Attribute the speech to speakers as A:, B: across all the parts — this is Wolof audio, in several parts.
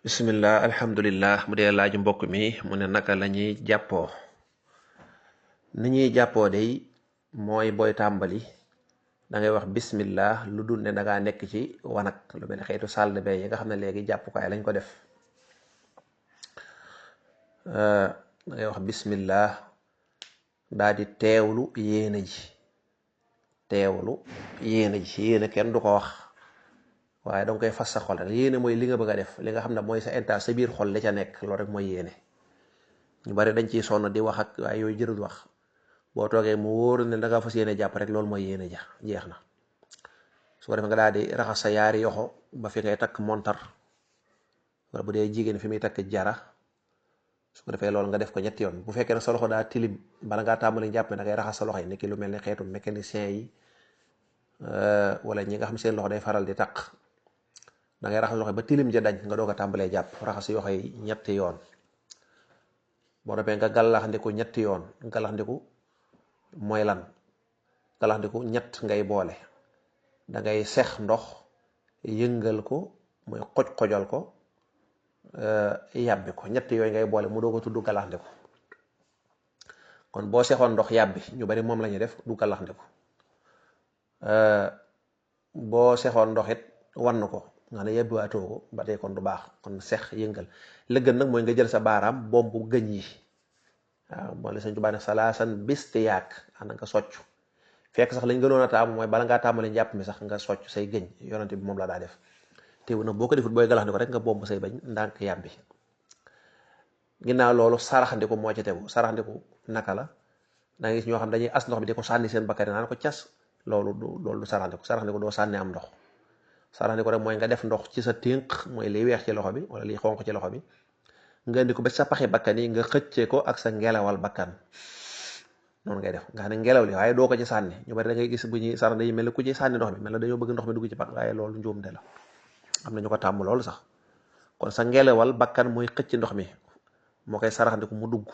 A: bismillah alhamdulillah mu dee laaju mbokk mi mu ne naka la ñuy jàppoo ni ñuy jàppoo day mooy booy tàmbali da ngay wax bismillah lu dul ne da ngaa nekk ci wanag lu mel ne xeetu salle de bain yi nga xam ne léegi jàppukaay lañ ko def da ngay wax bismillah daal di teewlu yéene ji yéene kenn du ko wax waaye danga koy fas sa xol rek yéene mooy li nga bëgg a def li nga xam ne mooy sa inta sa biir xol li ca nekk loolu rek mooy yéene ñu bari dañ ciy sonn di wax ak waaye yooyu jërul wax boo toogee mu wóor ne da nga fas yéene jàpp rek loolu mooy yéene ja jeex na su ko defee nga daal di raxas sa yaari yoxo ba fi ngay takk montar wala bu dee jigéen fi muy takk jara su ko defee loolu nga def ko ñetti yoon bu fekkee ne sa loxo daa tilim bala ngaa tàmbali jàpp ne da ngay raxas sa loxo yi ni ki lu mel ne xeetu mécanicien yi wala ñi nga xam seen loxo day faral di takk da ngay raxas loxo ba tilim ja dañ nga doog a tàmbalee jàpp raxas yoxo yi ñetti yoon boo noppee nga gàllaxndiku ñetti yoon gàllaxndiku mooy lan gàllaxndiku ñett ngay boole da ngay sex ndox yëngal ko mooy xoj-xojal ko yàbbi ko ñett yooyu ngay boole mu doog a tudd gàllaxndiku kon boo sexoon ndox yàbbi ñu bari moom la ñuy def du gàllaxndiku boo sexoon ndox it wann ko nga ne yebbiwaatoo ko ba tey kon du baax kon sex yëngal la gën nag mooy nga jël sa baaraam bombu gëñ yi waaw moo la Sëñ Tuubaa ne salaasan bistiyaak ana nga socc fekk sax lañ gënoon a taamu mooy bala ngaa tàmbali njàpp mi sax nga socc say gëñ yonante bi moom la daa def teewu nag boo ko defut booy galaxndiku rek nga bomb say bañ ndànk yàbbi ginnaaw loolu saraxndiku moo ci tegu saraxndiku naka la da nga gis ñoo xam dañuy as ndox bi di ko sànni seen bakkari naan ko cas loolu du saraxndiku doo sànni am ndox saraxndiku rek mooy nga def ndox ci sa ténk mooy liy weex ci loxo bi wala liy xonq ci loxo bi nga indi ko ba sa paxi bakkan yi nga xëccee ko ak sa ngelawal bakkan noonu ngay def nga xam ne ngelaw li waaye doo ko ci sànni ñu bari da ngay gis bu ñuy sarax yi mel ne ku ci sànni ndox mi mel ne dañoo bëgg ndox mi dugg ci pax waaye loolu njuumte la am na ñu ko tàmm loolu sax kon sa ngelawal bakkan mooy xëcc ndox mi moo koy saraxndiku mu dugg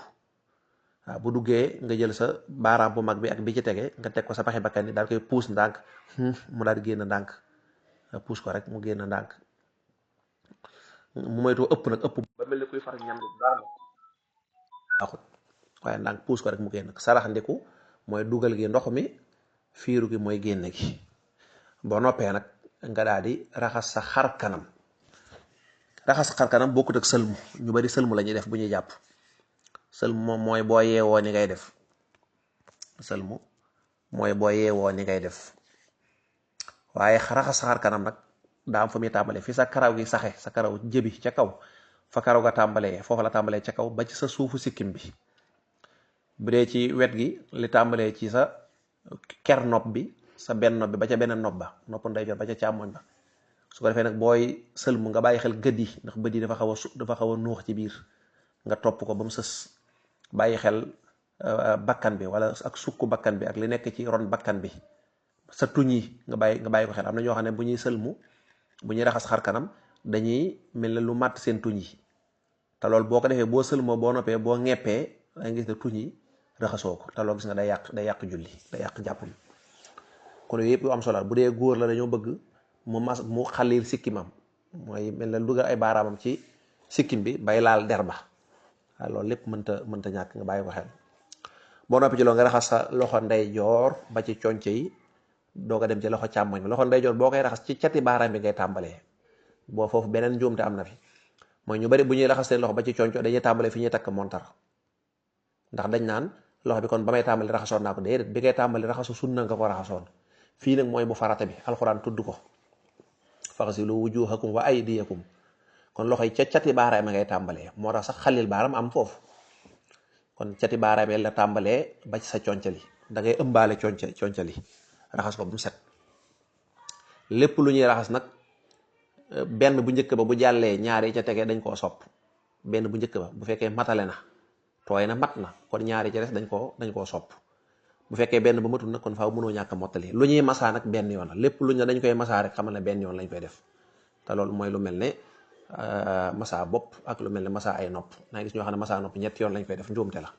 A: waaw bu duggee nga jël sa baaraam bu mag bi ak bi ci tege nga teg ko sa paxi bakkan yi daal koy puus ndànk mu daal di génn ndànk puus ko rek mu génn ndànk mu moytu ëpp nag ëpp ba mel ni kuy far ñam daal baaxut waaye ndànk puus ko rek mu génn saraxndiku mooy dugal gi ndox mi fiiru gi mooy génn gi boo noppee nag nga daal di raxas sa xar kanam bokkut ak sëlmu ñu bari sëlmu la ñuy def bu ñuy jàpp sëlmu moom mooy boo yeewoo ni ngay def waaye raxas sa xar kanam nag daa am fa muy tàmbalee fi sa karaw gi saxe sa karaw jëbi ca kaw fa karaw ga tàmbalee foofa la tàmbalee ca kaw ba ci sa suufu sikkim bi bu dee ci wet gi li tàmbalee ci sa ker nopp bi sa benn nopp bi ba ca beneen nopp ba nopp ndeyjoor ba ca càmmoñ ba su ko defee nag booy sëlmu nga bàyyi xel gët yi ndax bët yi dafa xaw a nuux ci biir nga topp ko ba mu sës bàyyi xel bakkan bi wala ak sukku bakkan bi ak li nekk ci ron bakkan bi sa tuñ yi nga bàyyi ko xel am na ñoo xam ne bu ñuy sëlmu bu ñuy raxas xar kanam dañuy mel ne lu màtt seen tuñ yi te loolu boo ko defee boo sëlmoo boo noppee boo ñeppee da nga gis ne tuñ yi raxasoo ko te loolu gis nga day yàq julli day yàq jàpp mi kon yooyu yëpp yu am solo bu dee góor la dañoo bëgg mu xalil sikkimam mooy mel ne dugal ay baaraamam ci sikkim bi bay laal der ba waaw loolu lépp mënta ñàkk nga bàyyi ko xel boo noppi ci loolu nga raxas sa loxo ndeyjoor ba ci conce yi doo ko dem ci loxo càmmoñ bi loxo ndeyjoor boo koy raxas ci cati baaraam bi ngay tàmbalee boo foofu beneen njuumte am na fi mooy ñu bari bu ñuy raxas seen loxo ba ci conco dañuy tàmbalee fi ñuy takk montar ndax dañ naan loxo bi kon ba may tàmbali raxasoon naa ko déedéet bi ngay tàmbali raxasu sunna nga ko raxasoon fii nag mooy bu farata bi alxuraan tudd ko faghsilu wujuhakum wa aydiyakum kon loxo yi ca cati baaraam ngay tàmbalee moo tax sax xalil baaraam am foofu kon cati baaraam la tàmbalee ba ci sa concali da ngay ëmbaale concali raxas ko bu mu set lépp lu ñuy raxas nag benn bu njëkk ba bu jàllee ñaari ca tegee dañ koo sopp benn bu njëkk ba bu fekkee matale na tooy na mat na kon ñaari ca des dañ koo sopp bu fekkee benn ba matul nag kon faaw mënoo ñàkk mottali lu ñuy masaa nag benn yoon la lépp lu ñu dañ koy masaa rek xamal ne benn yoon lañ koy def te loolu mooy lu mel ne masaa bopp ak lu mel ne masaa ay nopp naa gis ñoo xam ne masaa nopp ñetti yoon lañ koy def njuumte la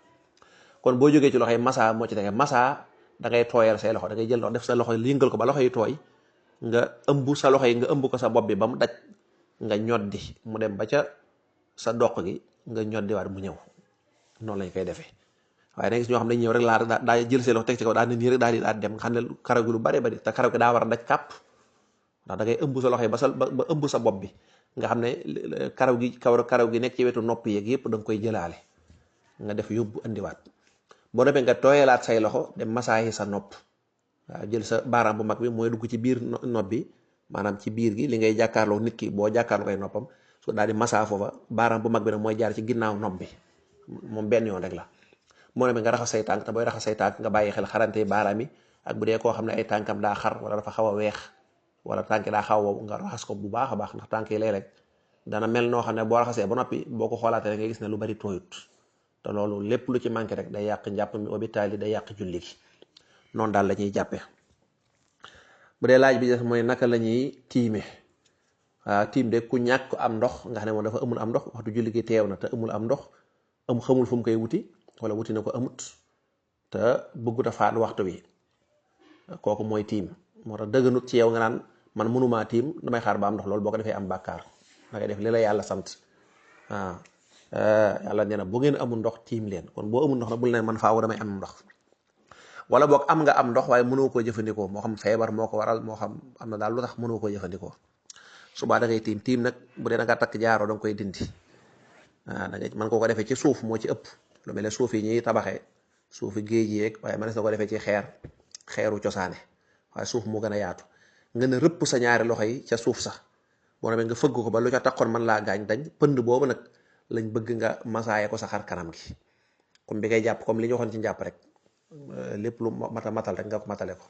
A: kon boo jógee ci loxo yi masaa moo ci tege masaa da ngay tooyal say loxo da ngay jël ndox def sa loxo yëngal ko ba loxo yi tooy nga ëmb sa loxo yi nga ëmb ko sa bopp bi ba mu daj nga ñoddi mu dem ba ca sa doq gi nga ñoddiwaat mu ñëw noonu lañ koy defee. waaye da nga gis ñoo xam ne ñëw rek laa daa jël seen loxo teg ci kaw daal ne nii rek daal di dem nga xam ne karaw gi lu bari bari te karaw gi daa war a daj kàpp ndax da ngay ëmb sa loxo yi ba ëmb sa bopp bi nga xam ne karaw gi nekk ci wetu nopp yeeg yëpp da nga koy jëlaale nga def yóbbu indiwaat boo demee nga tooyalaat say loxo dem masaayi sa nopp waaw jël sa baaraam bu mag bi mooy dugg ci biir nopp bi maanaam ci biir gi li ngay jàkkaarloo nit ki boo jàkkaarloo koy noppam su daal di masaa foofa baaraam bu mag bi nag mooy jaar ci ginnaaw nopp bi moom benn yoon rek la. moo demee nga raxas say tànk te booy raxas say tànk nga bàyyi xel xarante baaraam yi ak bu dee koo xam ne ay tànkam daa xar wala dafa xaw a weex wala tànk daa xaw a wow nga raxas ko bu baax a baax ndax tànk yi léeg-léeg dana mel noo xam ne boo raxasee ba noppi boo ko xoolaatee rek nga gis ne lu bari tooyut te loolu lépp lu ci manqué rek day yàq njàpp mi obitaali day yàq julli gi noonu daal la ñuy jàppee. bu dee laaj bi des mooy naka la ñuy tiime waaw tiim de ku ñàkk am ndox nga xam ne moom dafa amul am ndox waxtu julli gi teew na te amul am ndox xamul fu mu koy wuti wala wuti na ko amut te bëggut a faat waxtu wi kooku mooy tiim moo tax dëgganut ci yow nga naan man mënumaa tiim damay xaar ba am ndox loolu boo ko defee am bàkkaar da ngay def li la yàlla sant waaw yàlla nee na bu ngeen amul ndox tiim leen kon boo amul ndox nag bul ne man faaw damay am ndox wala boog am nga am ndox waaye mënoo koo jëfandikoo moo xam feebar moo ko waral moo xam am na daal lu tax mënoo koo jëfandikoo subaa da ngay tiim nag bu dee da nga takk jaaroo da nga koy dindi waaw da nga mën koo ko defee ci suuf moo ci ëpp lu mel ne suuf yi ñuy tabaxee suufi géej yeeg waaye mënees na ko defee ci xeeru cosaane waaye suuf moo gën a yaatu nga ne rëpp sa ñaari loxo yi ca suuf sax boo demee nga fëgg ko ba lu ca taxoon mën laa gaañ dañ pënd boobu nag lañ bëgg nga masaaye ko sa xar kanam gi comme bi ngay jàpp comme li ñu waxoon ci njàpp rek lépp lu matal rek nga ko matale ko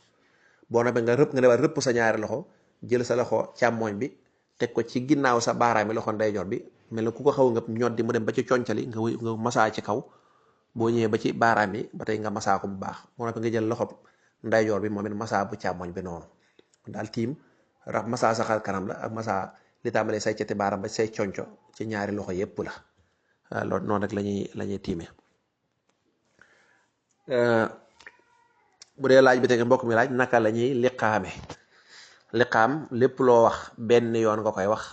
A: boo demee nga dewaat rëpp sa ñaari loxo jël sa loxo càmmooñ bi teg ko ci ginnaaw sa baaraam yi loxo ndeyjoor bi mel na ku ko xaw nga ñoddi mu dem ba ci concali nga masaa ci kaw boo ñëwee ba ci baaraam yi ba tey nga masaa ko bu baax moo tax nga jël loxo ndeyjoor bi moom it masaa bu càmmoñ bi noonu daal tiim rax masaa sa xar kanam la ak masaa li tàmbalee say cati baaraam ba say conco ci ñaari loxo yépp la loolu noonu rek la ñuy tiime. Bu dee laaj bi te mbokk mi laaj naka la ñuy liqaam lépp loo wax benn yoon nga koy wax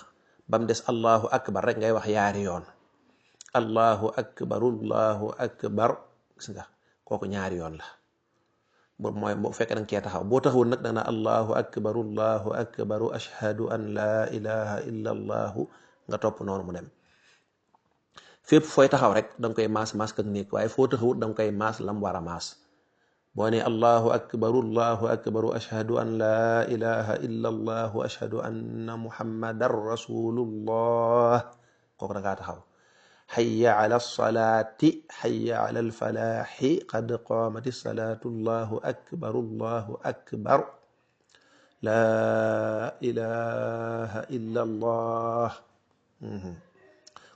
A: ba mu des allahu akbar rek ngay wax yaari yoon allahu akbar gis nga kooku ñaari yoon la bu fekkee da nga cee taxaw boo taxawul nag da nga naan allahu akbaru ashhadu an laa ilaha illa allahu nga topp noonu mu dem fépp fooy taxaw rek da nga koy maas ak néeg waaye foo taxawut da nga koy maas lam war a maas boo ne allahu akbaru ashhadu an laa ilaha illa allahu ashhadu anna muhammadan rasulullah kooku da ngaa taxaw hayya ala salaati hayya ala alfalaaxi qad qaamati salaatu allahu akbar laa ilaha illa allah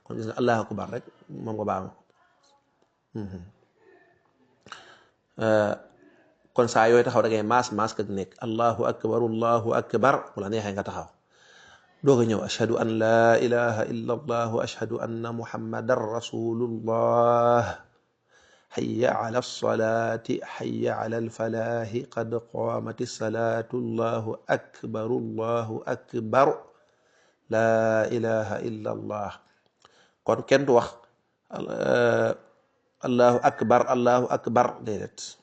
A: kon gis nga allahu akbar rek moom nga baamu kon saa yooyu taxaw da ngay maas ak nekk allahu akbar wala neexee nga taxaw doog a ñëw ashhadu an laa ilaha illa allahu ashhadu anna muhammadan rasulullah hayya ala salaati hayya ala alfalaahi qad qaamati salaatu allahu akbar laa ilaha illa allah kon kenn du wax allahu akbar déedéet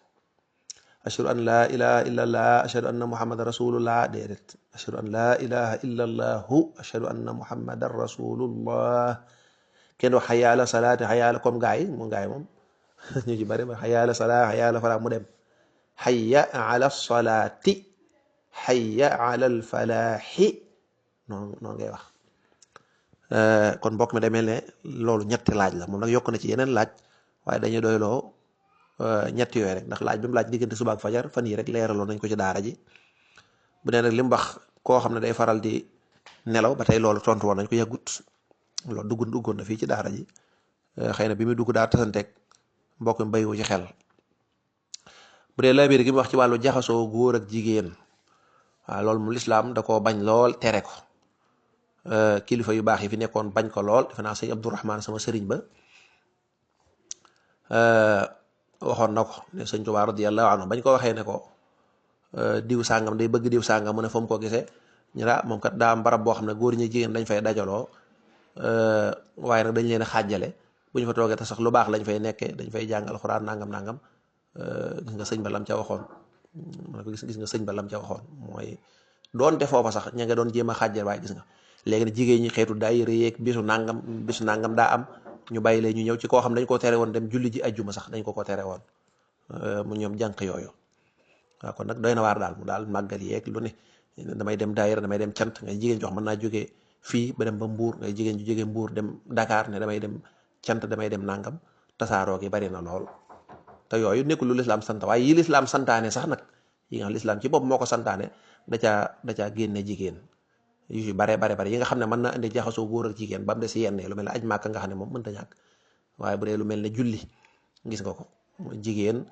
A: ashhadu an laa ilaha illa allah ashhadu anna muhammadan rasulullah déedéet ashhadu an laa ilaha illa allahu ashhadu anna muhammadan rasulullah kenn wax hayya ala salaati hayya ala comme gaay moom ñu ci bari hayya ala salaati hayya ala falaa mu dem hayya ala salaati hayya ala alfalaaxi noonu ngay wax kon mbokk mi demel ne loolu ñetti laaj la moom nag yokk na ci yeneen laaj waaye dañuy doyloo ñetti yooyu rek ndax laaj bi mu laaj diggante suba ak fajar fan yi rek leeraloon nañ ko ci daara ji bu dee nag li mu wax koo xam ne day faral di nelaw ba tey loolu tontu woon nañ ko yàggut loolu duggoon na fii ci daara ji xëy na bi muy dugg daa tasanteeg mbokk mi bayiwu ci xel bu dee laabir gi mu wax ci wàllu jaxasoo góor ak jigéen waaw loolu mu lislaam da koo bañ lool tere ko kilifa yu baax yi fi nekkoon bañ ko lool defe naa sëñ Abdourahman sama sëriñ ba waxoon na ko ne sëñ Tuubaa radiyallahu anhu bañ ko waxee ne ko diw sàngam day bëgg diw sàngam mu ne fa mu ko gisee ñu moom kat daa am barab boo xam ne góor ñi jigéen dañ fay dajaloo waaye nag dañ leen a xaajale bu ñu fa toogee te sax lu baax lañ fay nekkee dañ fay jàng alxuraan nangam gis nga sëñ ba lam ca waxoon ma ko gis nga sëñ ba lam ca waxoon mooy doonte foofa sax ña nga doon jéem a xaajale waaye gis nga léegi nag jigéen ñi xeetu daayira yeeg bisu nangam daa am ñu bàyyi leen ñu ñëw ci koo xam dañ koo tere woon dem julli ji ajjuma sax dañ ko tere woon mu ñoom jànq yooyu waaw kon nag doy na waar daal mu daal màggal yeeg lu ne damay dem daayira damay dem cant ngay jigéen jox mën naa jógee fii ba dem ba Mbuur ngay jigéen ju jógee Mbuur dem Dakar ne damay dem cant damay dem nangam tasaaroo gi bari na lool te yooyu nekkul lu lislaam sant waaye yi lislaam santaane sax nag yi nga xam lislaam ci bopp moo ko santaane da caa génne jigéen yu ci bare yi nga xam ne mën na indi jaxasoo góor ak jigéen ba mu des yenn lu mel ne aj màkka nga xam ne moom mënta ñàkk waaye bu dee lu mel ne julli gis nga ko jigéen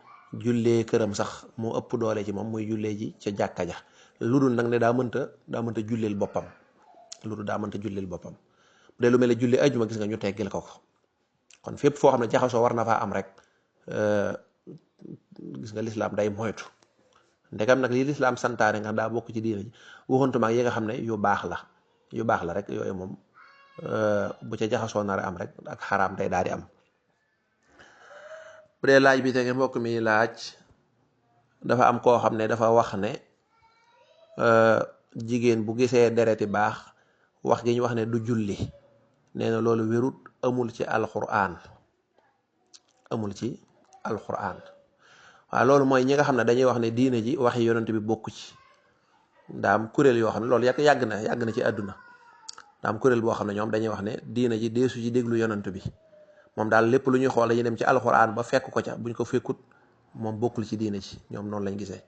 A: jullee këram sax moo ëpp doole ci moom muy jullee ji ca jàkka ja lu dul nag ne daa mënta julleel boppam bu dee lu mel ne julli ajuma gis nga ñu teggil ko kon fépp foo xam ne jaxasoo war na faa am rek gis nga lislaam day moytu ndegam nag lii lislaam santaane nga daa bokk ci diina ji waxantumaak yi nga xam ne yu baax la rek yooyu moom bu ca jaxasoo nar a am rek ak xaraam day daal di am. bu dee laaj bi te mbokk mi laaj dafa am koo xam ne dafa wax ne jigéen bu gisee dereti baax wax gi ñu wax ne du julli nee na loolu wérut amul ci alquran waaw loolu mooy ñi nga xam ne dañuy wax ne diine ji waxi yonent bi bokku ci daam kuréel yoo xam ne loolu yàgg na ci àdduna daam kuréel boo xam ne ñoom dañuy wax ne diine ji deesu ci déglu yonent bi moom daal lépp lu ñuy xool dañuy dem ci alxuraan ba fekk ko ca buñ ko fekkut moom bokkul ci diine ci ñoom noonu lañ gisee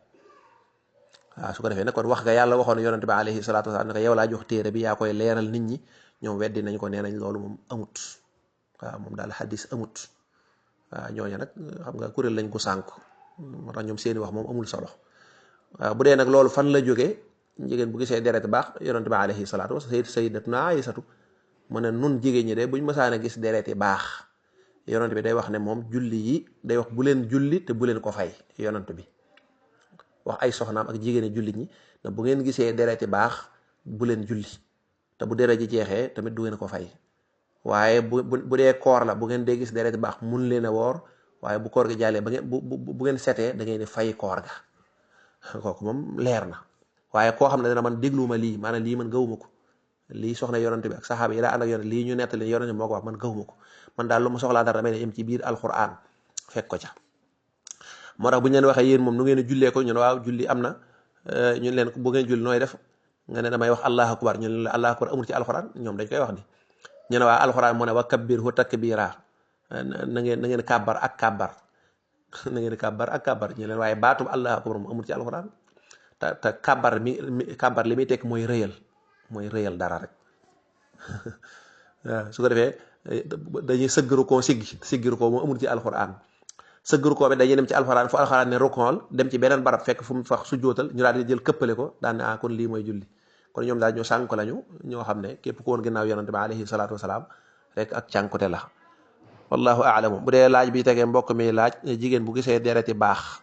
A: waaw su ko defee nag kon wax nga yàlla waxoon yonent bi alayhi salaatu wasalaam ne ko yow laa jox téere bi yaa koy leeral nit ñi ñoom weddi nañ ko nee nañ loolu moom amut waaw moom daal xadis amut waaw ñooñu nag xam nga kuréel lañ ko sànk moo tax ñoom seeni wax moom amul solo waaw bu dee nag loolu fan la jógee jigéen bu gisee deret baax yonent bi alayhi salaatu wasalaam sayyidatuna Aysatu mu ne nun jigéen ñi de buñ mësaan a gis dereti baax yonent bi day wax ne moom julli yi day wax bu leen julli te bu leen ko fay yonent bi wax ay soxnaam ak jigéeni julli ñi ne bu ngeen gisee dereti baax bu leen julli te bu deret ji jeexee tamit du ngeen ko fay waaye bu dee koor la bu ngeen dee gis dereti baax mun leen a woor waaye bu koor gi jàllee ba ngeen bu ngeen setee da ngeen di fay koor ga kooku moom leer na waaye koo xam ne dana man dégluwuma lii maanaam lii man gawuma ko lii soxna yonent bi ak saxaaba yi daa ànd ak yonent lii ñu nettali yonent moo ko wax man gawuma ko man daal lu ma soxlaa dara damay ne yem ci biir alquran fekk ko ca moo tax bu ñu leen waxee yéen moom nu ngeen jullee ko ñu ne waaw julli am na ñu leen bu ngeen julli nooy def nga ne damay wax allahu akbar ñu ne la allahu akbar amul ci alquran ñoom dañ koy wax ni ñu ne waa alquran mu ne wa kabbirhu takbira na ngeen kàbbar ak kàbbar na ngeen kàbbar ak kàbbar ñu leen waaye baatum allahu akbar moom amul ci alquran te kàbbar li muy tekk mooy rëyal dara rek waaw su ko defee dañuy sëggaru koo siggiru koo moo amul ci alxuraan sëggaru koo bi dañuy dem ci alxuraan fu alxuraan ne rukool dem ci beneen barab fekk fu mu fax su jootal ñu daal di jël këppale ko daan ne kon lii mooy julli kon ñoom daal ñoo sànk lañu ñoo xam ne képp ku woon ginnaaw yonante bi alayhi salaatu wasalaam rek ak cànkute la wallahu aalamu bu dee laaj bi tegee mbokk mi laaj jigéen bu gisee dereti baax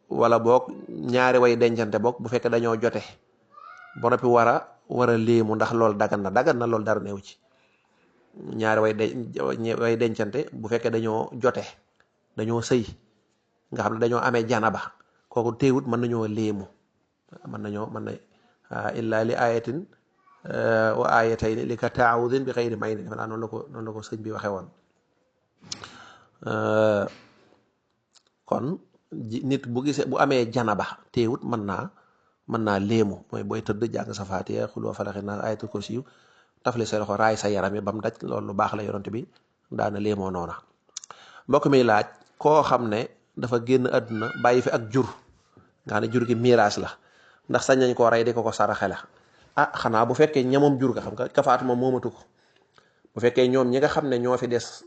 A: wala boog ñaari way dencante boog bu fekkee dañoo jote ba noppi war a léemu ndax loolu dagan na loolu dara neew ci ñaari way dencante bu fekkee dañoo jote dañoo sëy nga xam ne dañoo amee janaba kooku teewut mën nañoo léemu mën na illa li ayatin wa ayatayni li ka taawudin bi xayri mayni defe naa noonu la ko sëñ bi waxee woon kon nit bu gisee bu amee janaba teewut mën naa léemu mooy booy tëdd jàng sa faatiya xul wa falaxi naa ayatul kursi yu tafli sa loxo raay sa yaram yi ba mu daj loolu lu baax la yonent bi daana léemoo noona mbokk mi laaj koo xam ne dafa génn àdduna bàyyi fi ak jur nga xam ne jur gi miraas la ndax sañ nañ koo rey di ko saraxe la xanaa bu fekkee ñamoom jur ga xam nga kafaatu moom moomatu ko bu fekkee ñoom ñi nga xam ne ñoo fi des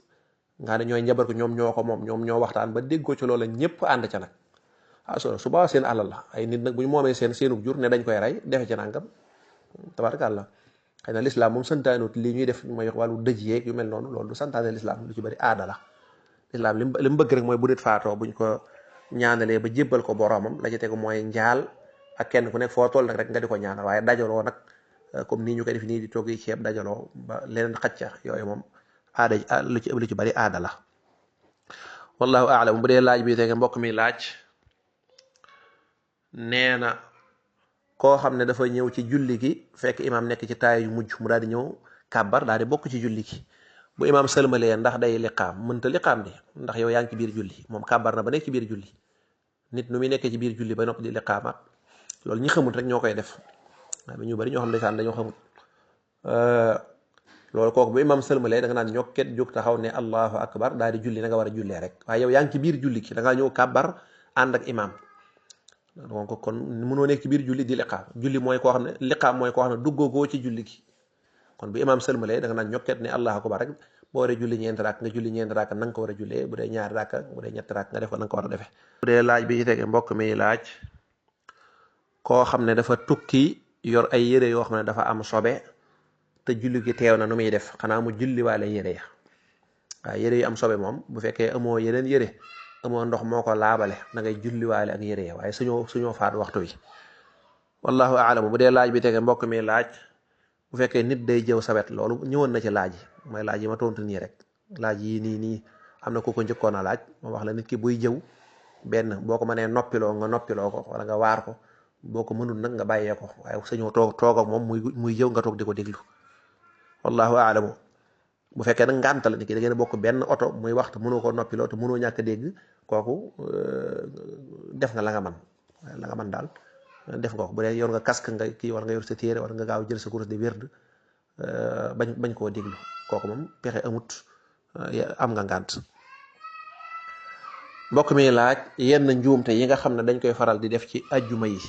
A: nga ne ñooy njabar ko ñoom ñoo ko moom ñoom ñoo waxtaan ba dégg ko ci loola ñëpp ànd ca nag su baa seen alal la ay nit nag bu ñu moomee seenug jur ne dañ koy rey defe ci nangam tabarakàllah xëy na lislaam moom santaanut lii ñuy def mooy wàllu dëj yeeg yu mel noonu loolu du santaane lislaam lu ci bëri aada la lislaam li mu bëgg rek mooy bu nit faatoo buñ ko ñaanalee ba jébbal ko boromam la ci tegu mooy njaal ak kenn ku nekk foo toll nag rek nga di ko ñaanal waaye dajaloo nag comme nii ñu koy def nii di toggi ceeb dajaloo ba leneen xacca yooyu moom aada lu ci bari aada la wallahu aalam. bu dee laaj bi tege mbokk mi laaj nee na koo xam ne dafa ñëw ci julli gi fekk imaam nekk ci taaya yu mujj mu daal di ñëw kàbbar daal di bokk ci julli gi bu imaam sëlmalee ndax day liqaam mënta liqaam di ndax yow yaa ngi ci biir julli moom kàbbar na ba nekk ci biir julli nit nu muy nekkee ci biir julli ba noppi di liqaamaat loolu ñi xamul rek ñoo koy def waaye ñu bari ñoo xam ndeysaan dañoo xamul loolu kooku bu imaam sëlmalee da nga naan ñokket jóg taxaw ne allahu akbar daal di julli na nga war a jullee rek waaye yow yaa ngi ci biir julli gi da ngaa ñëw kàbbar ànd ak imaam donc kon mënoo nekk ci biir julli di liqaam julli mooy koo xam ne liqaam mooy koo xam ne duggoogoo ci julli gi kon bu imaam sëlmalee da nga naan ñokket ne allahu akbar rek boo waree julli ñeenti raak nga julli ñeenti raak na nga ko war a jullee bu dee ñaari raak bu dee ñetti raak nga def ko na nga ko war a defee. bu dee laaj bi ci tege mbokk mi laaj koo xam ne dafa tukki yor ay yére yoo xam ne dafa am sobe te julli gi teew na nu muy def xanaa mu julli waale yére ya waaye yére yu am sobe moom bu fekkee amoo yeneen yére amoo ndox moo ko laabale da ngay julli waale ak yére ya waaye suñoo faat waxtu wi wallahu aalam. bu dee laaj bi tege mbokk mi laaj bu fekkee nit day jëw sawet loolu ñëwoon na ci laaj yi mooy laaj yi ma tontu nii rek laaj yi nii am na ku ko njëkkoon a laaj ma wax la nit ki buy jëw benn boo ko mënee noppiloo nga noppiloo ko wala nga waar ko boo ko mënul nag nga bàyyee ko waaye sañoo toog ak moom muy jëw nga toog di ko déglu wallahu aalamu. bu fekkee nag ngànta la nit ki da ngeen bokk benn oto muy waxtu mënoo ko noppiloo te mënoo ñàkk a dégg kooku def nga la nga man daal def nga ko. bu dee yor nga casque nga kii war nga yor sa téere war nga gaaw jël sa kurus di wérd bañ koo déglu kooku moom pexe amut am nga ngànt. mbokk mi laaj yenn njuumte yi nga xam ne dañ koy faral di def ci ajjuma yi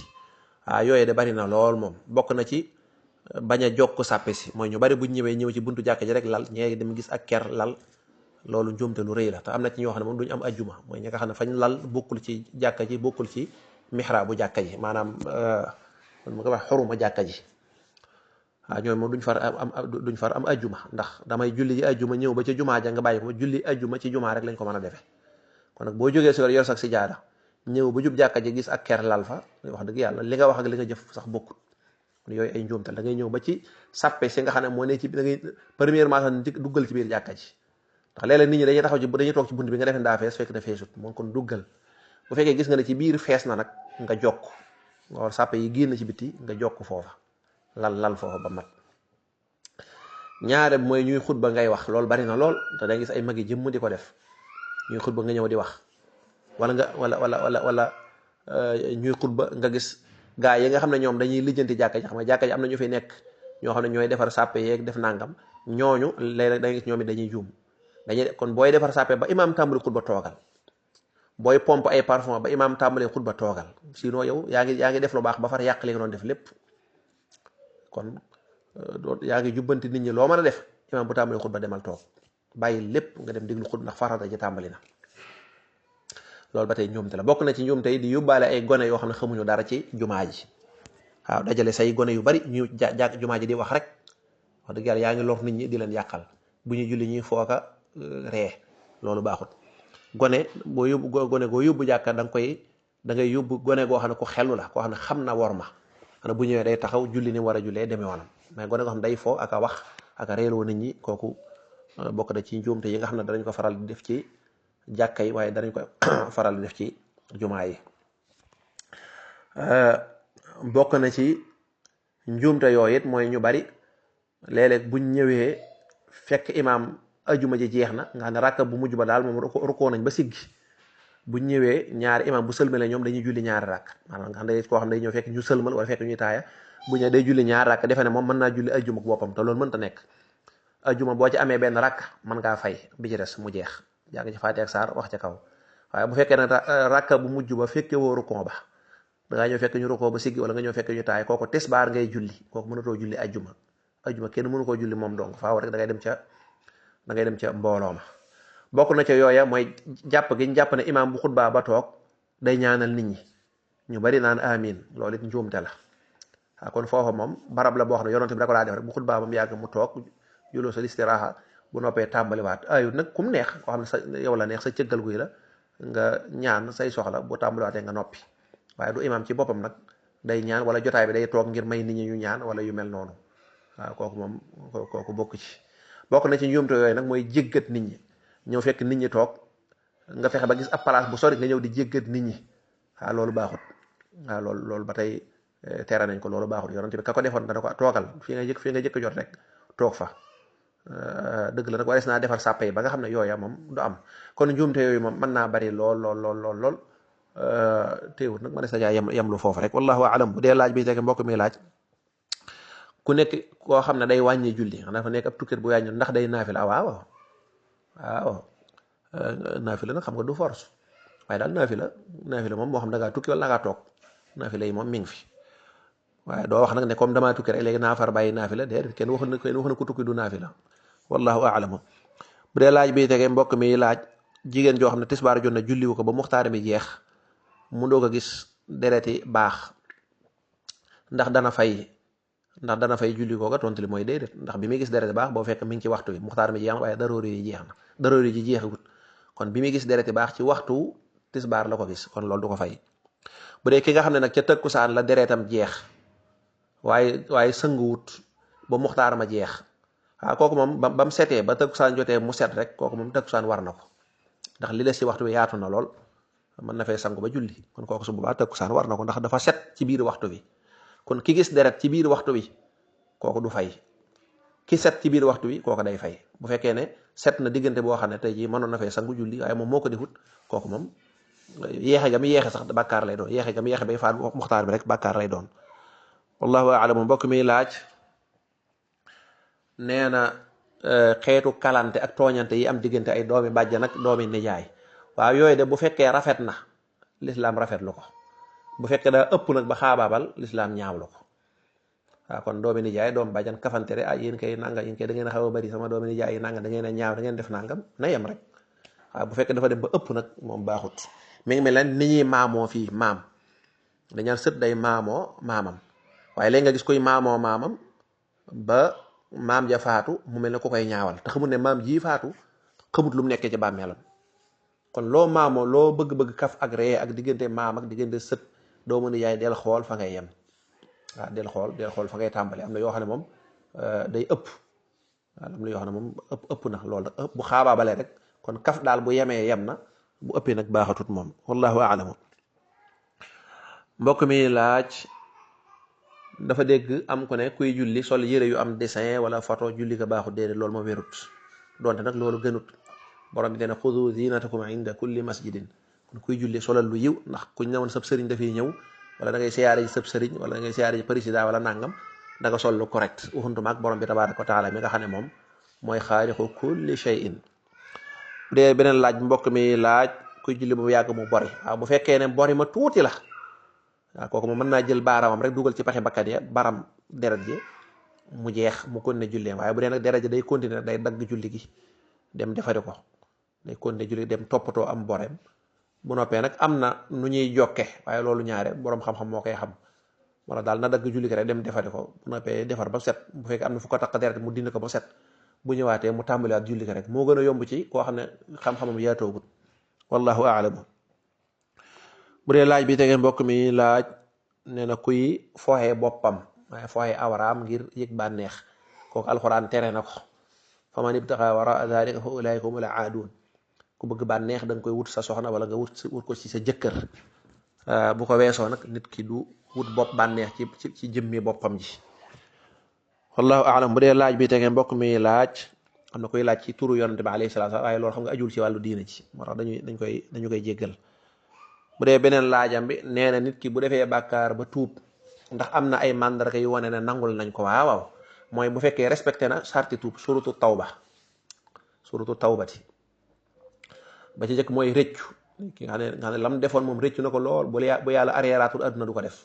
A: yooyu de bari na lool moom bokk na ci bañ a jokk sàppe si mooy ñu bari buñ ñëw ci buntu jàkka ji rek lal ñee dem gis ak ker lal loolu njuumte lu rëy la te am na ci ñoo xam ne moom duñu am ajjuma mooy ñi nga xam ne fañ lal bokkul ci jàkka ji bokkul ci mihra bu jàkka ji maanaam ma ko wax xuruma jàkka ji ñooy moom duñ far am ajjuma ndax damay julli ji ajjuma ñëw ba ca jumaa ja nga bàyyi ko julli ajjuma ci jumaa rek lañ ko mën a defee kon nag boo jógee si yor sax si jaada ñëw ba jub jàkka ji gis ak ker lal fa wax dëgg yàlla li nga wax ak li nga jëf sax bokkut yooyu ay njuumtal da ngay ñëw ba ci sàppe si nga xam ne moo ne ci da ngay premièrement sax duggal ci biir jàkka ji ndax léeg-léeg nit ñi dañuy taxaw dañuy toog ci bunt bi nga defe daa fees fekk na feesut moom kon duggal bu fekkee gis nga ne ci biir fees na nag nga jokk nga sàppe yi génn ci biti nga jokk foofa lal foofa ba mat. ñaare mooy ñuy xutba ngay wax loolu bari na lool te da gis ay mag yi jëmm di ko def ñuy xutba nga ñëw di wax wala ñuy xutba nga gis gaa yi nga xam ne ñoom dañuy lijjanti jàkka ji xam nga jàkka ji am na ñu fi nekk ñoo xam ne ñooy defar sàppe yeeg def nangam ñooñu léeg-léeg da ngay gis ñoom it dañuy juum kon booy defar sàppe ba imaam tàmbali xutba toogal booy pompe ay parfum ba imaam tàmbalee xutba toogal sinon yow yaa ngi def lu baax ba far yàq li nga doon def lépp kon yaa ngi jubbanti nit ñi loo mën a def imaam bu tàmbalee xutba demal toog bàyyi lépp nga dem déglu xutba ndax farata ji tàmbali na loolu ba tey njuumte la bokk na ci njuumte yi di yóbbaale ay gone yoo xam ne xamuñu dara ci jumaa ji waaw dajale say gone yu bari ñu jumaa ji di wax rek wax dëgg yàlla yaa ngi lor nit ñi di leen yàqal bu ñu julli ñuy fooka ree loolu baaxut gone boo yóbbu gone goo yóbbu jàkka da ngay yóbbu gone goo xam ne ku xelu la koo xam ne xam na wor ma xanaa bu ñëwee day taxaw julli ni war a jullee demee woonam mais gone goo xam ne day foo ak a wax ak a reeloo nit ñi kooku bokk na ci njuumte yi nga xam ne danañ ko faral di def ci jàkka yi waaye danañ ko faral di def ci jumaa yi. bokk na ci njuumte yooyu it mooy ñu bari léeg-léeg buñ ñëwee fekk imaam ajuma ji jeex na nga xam ne rakka bu mujj ba daal moom rukkoo nañ ba siggi buñ ñëwee ñaari imaam bu sëlmalee ñoom dañuy julli ñaari rakk maanaam nga xam ne koo xam ne day ñëw fekk ñu sëlmal wala fekk ñuy taaya bu ñëwee day julli ñaari rakk defe ne moom mën naa julli ajuma ak boppam te loolu mënta nekk ajuma boo ci amee benn rakk mën ngaa fay bi ci des mu jeex jàng ci faati ak saar wax ca kaw waaye bu fekkee ne rakka bu mujj ba fekkee woo rukkoo ba dangaa ñëw fekk ñu rukkoo ba siggi wala nga ñëw fekk ñu taay kooku tisbaar ngay julli kooku mënatoo julli ajuma kenn mënu koo julli moom donc faaw rek da ngay dem ca mbooloo ma bokk na ca yooya mooy jàpp gi ñu jàpp ne imaam bu xutbaa ba toog day ñaanal nit ñi ñu bari naan amin loolu it njuumte la kon foofa moom barab la boo xam ne yonent bi da ko daa def rek bu xutbaa ba mu yàgg mu toog juloo sa listiraaxa bu noppee tàmbaliwaat ayut nag kum neex koo xam ne sa yow la neex sa cëggal guy la nga ñaan say soxla bu tàmbaliwaatee nga noppi waaye du imaam ci boppam nag day ñaan wala jotaay bi day toog ngir may nit ñi ñu ñaan wala yu mel noonu waaw kooku moom kooku bokk na ci njuumte yooyu nag mooy jéggat nit ñi ñëw fekk nit ñi toog nga fexe ba gis ab place bu sori nga ñëw di jéggat nit ñi waaw loolu baaxut waaw loolu ba tey tere nañ ko loolu baaxut yonent bi ka ko defoon dana ko toogal fi nga jëkk jot rek toog fa dëgg la nag warees naa defar sàppe yi ba nga xam ne yooya moom du am kon njuumte yooyu moom mën naa bari lool teewut nag mënees na caa yem lu foofu rek wallahu alam. bu dee laaj bi tege mbokk mi laaj ku nekk koo xam ne day wàññi julli xanaa dafa nekk ab tukkat bu wàññi ndax day naafila waaw naafila nag xam nga du force waaye daal naafila moom moo xam da ngaa tukki wala da ngaa toog naafila yi moom mi ngi fi waaye doo wax nag ne comme damaa tukki rek léegi naa far bàyyi naafila déedéet kenn waxu na ku tukki du naafila wallahu a'lam. bu dee laaj bi tege mbokk mi laaj jigéen joo xam ne tisbaar jot na julliwu ko ba muxtaar mi jeex mu doog a gis dereti baax ndax dana fay julli kooga tontu li mooy déedéet ndax bi muy gis dereti baax boo fekk mi ngi ci waxtu bi muxtaar mi jeex na waaye daroori yi jeex na daroori ji jeexagut kon bi muy gis dereti baax ci waxtu tisbaar la ko gis kon loolu du ko fay. bu dee ki nga xam ne nag ca tëkkusaan la deretam jeex waaye sënguwut ba muxtaar ma jeex waaw kooku moom ba mu setee ba tëkkusaan jotee mu set rek kooku moom tëkkusaan war na ko ndax li des ci waxtu bi yaatu na lool mën na fay sangu ba julli kon kooku su boobaa tëkkusaan war na ko ndax dafa set ci biir waxtu bi kon ki gis deret ci biir waxtu bi kooku du fay ki set ci biir waxtu bi kooku day fay bu fekkee ne set na diggante boo xam ne tey jii mënoon na fay sangu julli waaye moom moo ko defut kooku moom yeexe ga mi yeexe sax bàkkaar lay doon yeexe ga mi yeexe bay faat muxtaar bi rek bàkkaar lay doon wallahu a'lam. mbokk mi laaj nee na xeetu kalante ak tooñante yi am diggante ay doomi bàjjan ak doomi nijaay waaw yooyu de bu fekkee rafet na lislaam rafetlu ko bu fekkee daa ëpp nag ba xaabaabal lislaam ñaawlu ko waaw kon doomi nijaay doomi bàjjan kafantere yéen kay nanga yéen kay da ngeen a xaw a bari sama doomi nijaay yi nanga da ngeen a ñaaw da ngeen def nangam na yem rek waaw bu fekkee dafa dem ba ëpp nag moom baaxut mi ngi mel ne ni ñuy maamoo fii maam dañaan sët day maamoo maamam waaye léegi nga gis koy maamoo maamam ba maam ja faatu mu mel ne ku koy ñaawal te xamul ne maam ji faatu xamut lu mu nekkee ci bàmmeelam kon loo maamoo loo bëgg-bëgg kaf ak ree ak diggante maam ak diggante sët doomu nijaay del xool fa ngay yem waaw del xool fa ngay tàmbale am na yoo xam ne moom day ëpp waaw am na yoo xam ne moom ëpp na loolu ëpp bu xaabaabalee rek kon kaf daal bu yemee yem na bu ëppee nag baaxatut moom wallahu a'lam. mbokk mi laaj dafa dégg am ku ne kuy julli sol yére yu am dessin wala photo julli ko baaxut déedéet loolu ma wérut donte nag loolu gënut borom bi dana xudu zinatakum inda kulli masjidin kon kuy julli solal lu yiw ndax kuñ ne woon sab sëriñ dafay ñëw wala da ngay siyaare ji sab sëriñ wala da ngay siyaare ji président wala nangam da nga sol lu correct waxuntuma ak borom bi tabaraka wa taala mi nga xam ne moom mooy xaaliqu kulli shay'in. bu dee beneen laaj mbokk mi laaj kuy julli bu yàgg mu bori waaw bu fekkee ne bori ma tuuti la waaw kooku moom mën naa jël baaramam rek dugal ci paxe bakkat ya baram deret ji mu jeex mu continuer julleem waaye bu dee nag deret ji day continuer day dagg julli gi dem defari ko day continuer julli dem toppatoo am boreem bu noppee nag am na nu ñuy jokke waaye loolu ñaare boroom xam-xam moo koy xam wala daal na dagg julli gi rek dem defari ko bu noppee defar ba set bu fekkee am na fu ko takk deret mu dindi ko ba set bu ñëwaatee mu tàmbaliwaat julli gi rek moo gën a yomb ci koo xam ne xam-xamam yaatoogut wallahu a'lam. bu dee laaj bi tegee mbokk mi laaj nee na kuy fooxee boppam waaye fooxee awraam ngir yëg bànneex kooku alxuraan tere na ko fa man ibtaxa wara dalika fa ulaika humul aadun ku bëgg bànneex da nga koy wut sa soxna wala nga wut ko ci sa jëkkër bu ko weesoo nag nit ki du wut bopp bànneex ci jëmmi boppam ji wallahu a'lam. bu dee laaj bi tegee mbokk mi laaj am na koy laaj ci turu yonante bi alayhi salaatu waaye loolu xam nga ajul ci wàllu diina ji moo tax dañu koy jéggal. bu dee beneen laajam bi nee na nit ki bu defee bàkkaar ba tuub ndax am na ay màndarga yu wane ne nangul nañ ko waaw mooy bu fekkee respecté na sarti tuub surutu tawbati ba ci njëkk mooy rëccu ki nga xam ne lam defoon moom rëccu na ko lool bu yàlla arriéraatul adduna du ko def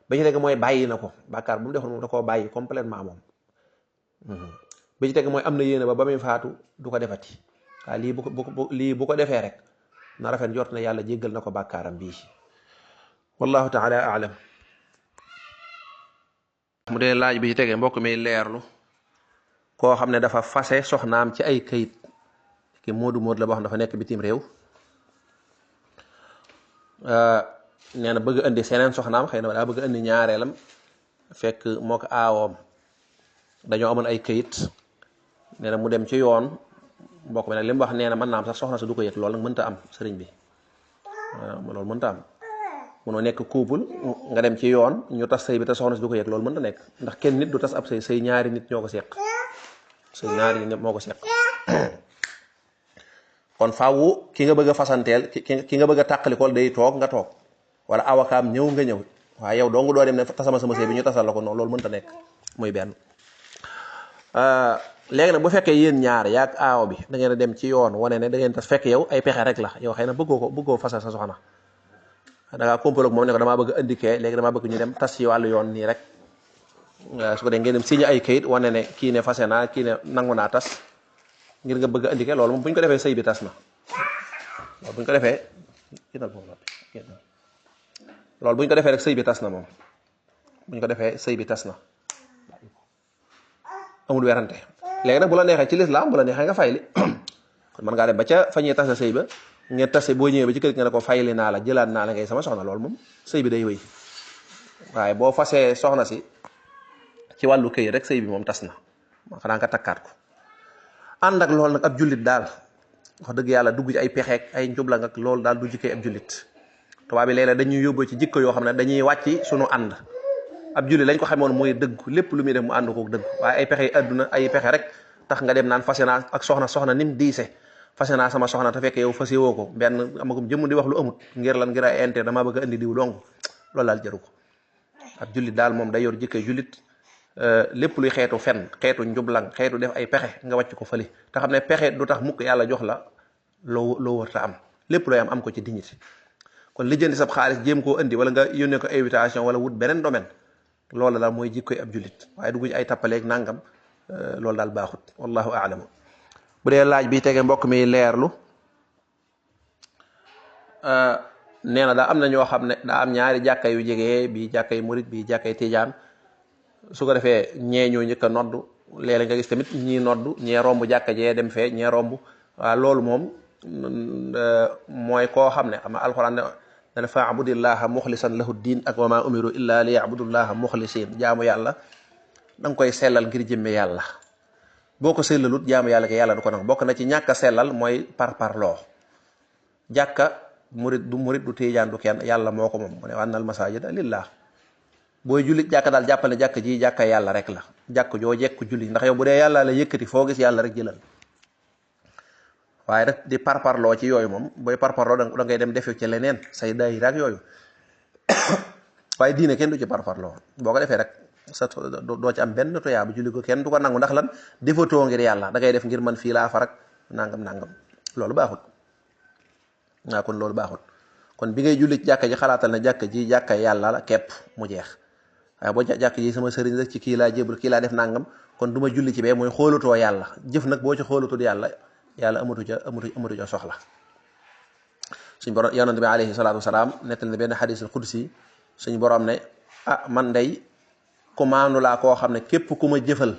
A: ba ci teg mooy bàyyi na ko bàkkaar bu mu defoon moom da koo bàyyi complètement moom ba ci teg mooy am na yéene ba muy faatu du ko defati waaw lii bu ko defee rek na rafet njort na yàlla jéggal na ko bàkkaaram bii wallahu taala a'lam. mu dee laaj bi ci tege mbokk mi leerlu koo xam ne dafa fase soxnaam ci ay kayit ki moodu la boo xam dafa nekk bitim réew nee na bëgg indi seneen soxnaam xëy na daa bëgg indi ñaareelam fekk moo ko aawoom dañoo amoon ay këyit nee na mu dem ci yoon mbokk bi nag li mu wax nee na mën naa am sax soxna si du ko yëg loolu nag mënta am sëriñ bi waaw loolu mënta am munoo nekk couple nga dem ci yoon ñu tas sëy bi te soxna si du ko yëg loolu mënta nekk ndax kenn nit du tas ab sëy ñaari nit ñoo ko seq sëy ñaari nit moo ko seq kon faawu ki nga bëgg a fasanteel ki nga bëgg a tàqalikool day toog nga toog wala awakaam ñëw nga ñëw waaye yow dong doo dem ne tasama sama sëy bi ñu tasal la ko noonu loolu mënta nekk muy benn léegi nag bu fekkee yéen ñaar yaag aaw bi da ngeen a dem ci yoon wane ne da ngeen tas fekk yow ay pexe rek la yow xëy na bëggoo fasal sa soxna da ngaa complot ak moom ne ko damaa bëgg a indiqué léegi damaa bëgg ñu dem tas ci wàllu yoon nii rek su ko dee ngeen dem signé ay kayit wane ne kii ne fase naa kii ne nangu naa tas ngir nga bëgg a indiqué loolu moom bu ñu ko defee sëy bi tas na loolu bu ñu ko defee loolu bu ñu ko defee rek sëy bi tas na moom bu ñu ko defee sëy bi tas na amul werante léegi nag bu la neexee ci lislaam bu la neexee nga fayli kon mën ngaa dem ba ca fa ñuy tas na sëy ba ngeen tase boo ñëwee ba ci kër nga ne ko fayli naa la jëlaat naa la ngay sama soxna loolu moom sëy bi day wéy waaye boo fasee soxna si ci wàllu këy rek sëy bi moom tas na xanaa nga takkaat ko ànd ak loolu nag ab jullit daal wax dëgg yàlla dugg ci ay pexeek ay njubla ak loolu daal du jikkee ab jullit tubaab bi léeg-léeg dañuy yóbbu ci jikko yoo xam ne dañuy wàcc suñu ànd ab jullit lañ ko xamoon mooy dëgg lépp lu muy def mu ànd ko dëgg waaye ay pexe àdduna ay pexe rek tax nga dem naan fase naa ak soxna nim diise fase naa sama soxna te fekk yow fase woo ko benn amagum jëmm di wax lu amut ngir lan ngir ay intérêt damaa bëgg a indi diw dong loolu daal jaru ko ab jullit daal moom day yor jikkay jullit lépp luy xeetu fen xeetu njublang xeetu def ay pexe nga wàcc ko fële te xam ne pexe du tax mukk yàlla jox la loo wër ta am lépp looy am ko ci dignité kon lijjanti sab xaalis jéem koo indi wala nga yónnee ko invitation wala wut beneen domaine loolu daal mooy jikkoy ab jullit waaye dugg ci ay tappaleeg nangam loolu daal baaxut wallahu aalamu bu dee laaj bi tege mbokk mi leerlu nee na daa am na ñoo xam ne daa am ñaari jàkka yu jege bii jàkkay murit bii jàkkay tijaan su ko defee ñee ñoo njëkk a noddu léeg-léeg nga gis tamit ñii noddu ñee romb jàkka jee dem fee ñee romb waaw loolu moom mooy koo xam ne xam nga alxuraan dana fa'budillaha muxlisan lahu diin ak wa ma umiru illa li ya'budullaha muxlisin jaamu yàlla da nga koy sellal ngir jëmme yàlla boo ko sellalut jaamu yàlla ke yàlla du ko nag bokk na ci ñàkk a sellal mooy parparloo jàkka murit du tijaan du kenn yàlla moo ko moom mu ne wa annal masajida lillah booy jullit jàkka daal jàppal ne jàkk ji jàkka yàlla rek la jàkk joo jekku julli ndax yow bu dee yàlla la yëkkati foo gis yàlla rek jëlal waaye rek di parparloo ci yooyu moom booy parparloo da ngay dem defe ci leneen say daayira ak yooyu waaye diine kenn du ci parparloo boo ko defee rek sa doo ci am benn toyaa bu julli ko kenn du ko nangu ndax lan defatoo ngir yàlla da ngay def ngir man fii laa farak nangam loolu baaxut waaw kon loolu baaxut kon bi ngay julli ci jàkka ji xalaatal na jàkka ji jàkka yàlla la képp mu jeex waaye boo jàkk ji sama sëriñ rek ci kii laa jébal kii laa def nangam kon du ma julli ci bee mooy xoolatoo yàlla jëf nag boo ci xoolatul yàlla amatu ca soxla suñ borom yonent bi alayhi salaatu wasalaam nettal ne benn xadiisul qudsi suñ borom ne man day ku maanu laa koo xam ne képp ku ma jëfal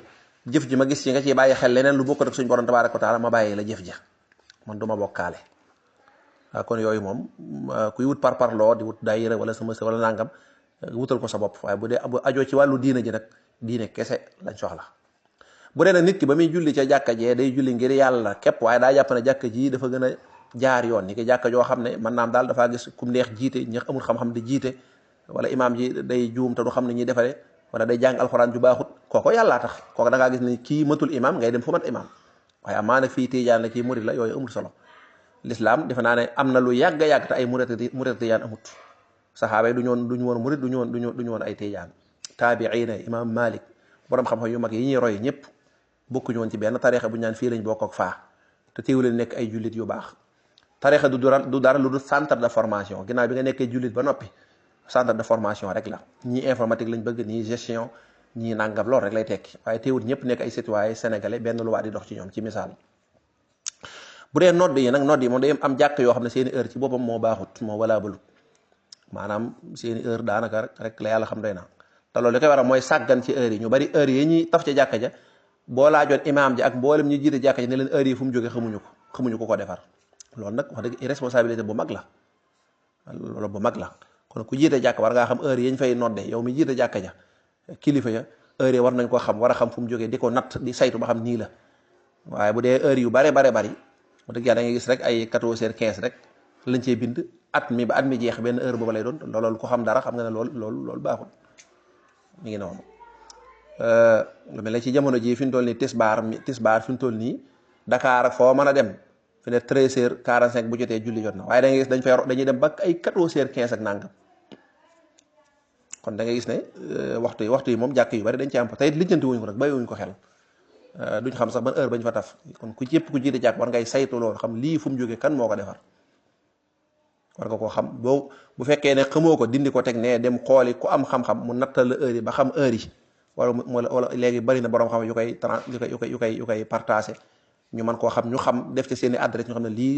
A: jëf ji ma gis ci nga ciy bàyyi xel leneen lu bokk rek suñ borom tabaaraka wa taala ma bàyyi la jëf ja man du ma bokkaale waaw kon yooyu moom kuy wut parparloo di wut daayira wala sama wala nangam wutal ko sa bopp waaye bu dee bu ajoo ci wàllu diina ji nag diine kese lañ soxla bu dee nag nit ki ba muy julli ca jàkka jee day julli ngir yàlla képp waaye daa jàpp ne jàkka ji dafa gën a jaar yoon ni ki jàkka joo xam ne man naam daal dafaa gis kum neex jiite ñax amul xam-xam di jiite wala imaam ji day juum te du xam ne ñuy defare wala day jàng alxuraan ju baaxut kooko yàllaa tax kooko da ngaa gis ne kii matul imaam ngay dem fu mat imaam waaye amaa nag fii tijaan la kii murid la yooyu amul solo l'islam defe naa ne am na lu yàgg a yàgg te ay murid tijaan amut saxaaba yi duñu woon murid duñu woon ay tijaan taabiina imam malik borom xam-xam yu mag yi ñuy roy ñëpp bokkuñu woon ci benn tarixa bu ñu naan fii lañ bokk ak faa te teewuleen nekk ay jullit yu baax tarixa du dara lu dul centre de formation ginnaaw bi nga nekkee jullit ba noppi centre de formation rek la ñii informatique lañ bëgg ñii gestion ñii nangam lool rek lay tekki waaye teewul ñëpp nekk ay citoyen sénégalais benn lu waa di dox ci ñoom ci misaal bu dee nodd yi nag nodd yi moom day am jàkk yoo xam ne seeni heure ci boppam moo baaxut moo walaa balut maanaam seeni heure daanaka rek la yàlla xam doy na te loolu li koy waral mooy sàggan ci heure yi ñu bari heure yi ñuy taf ca jàkka ja boo laajoon imaam ji ak mboolem ñu jiite jàkka ja ne leen heure yi fu mu jógee xamuñu ko defar loolu nag wax dëgg irresponsabilité bu mag la loolu bu mag la kon ku jiite jàkk war ngaa xam heure yi ñu fay nodde yow mi jiite jàkka ja kilifa ya heure yi war nañ ko xam war a xam fu mu jógee di ko natt di saytu ba xam nii la. waaye bu dee heure yu bari bari wax dëgg yàlla da ngay gis rek ay 14h15 rek lañ cee bind at mi ba at mi jeex benn heure boobu lay doon loolu ko xam dara xam nga ne loolu baaxul. mi ngi noonu lu mel ne ci jamono jii fi mu toll nii tisbaar fi mu toll nii Dakar foo mën a dem fi ne 13h45 bu jotee julli jot na waaye da ngay gis dañuy dem ba ay 14h15 ak nangam kon da ngay gis ne waxtu yi moom jàkk yu bari dañ ci am te it lijjanti wuñ ko nag bàyyi wuñ ko xel. duñ xam sax ban heure bañ fa taf kon ku jépp ku jiite jàkk war ngay saytu loolu xam lii fu mu jógee kan moo ko defar war nga koo xam bu fekkee ne xamoo ko dindi ko teg ne dem xooli ku am xam-xam mu nattal la heure yi ba xam heure yi wala léegi bari na borom xam yu koy partagé ñu mën koo xam ñu xam def ci seeni adresse ñu xam ne lii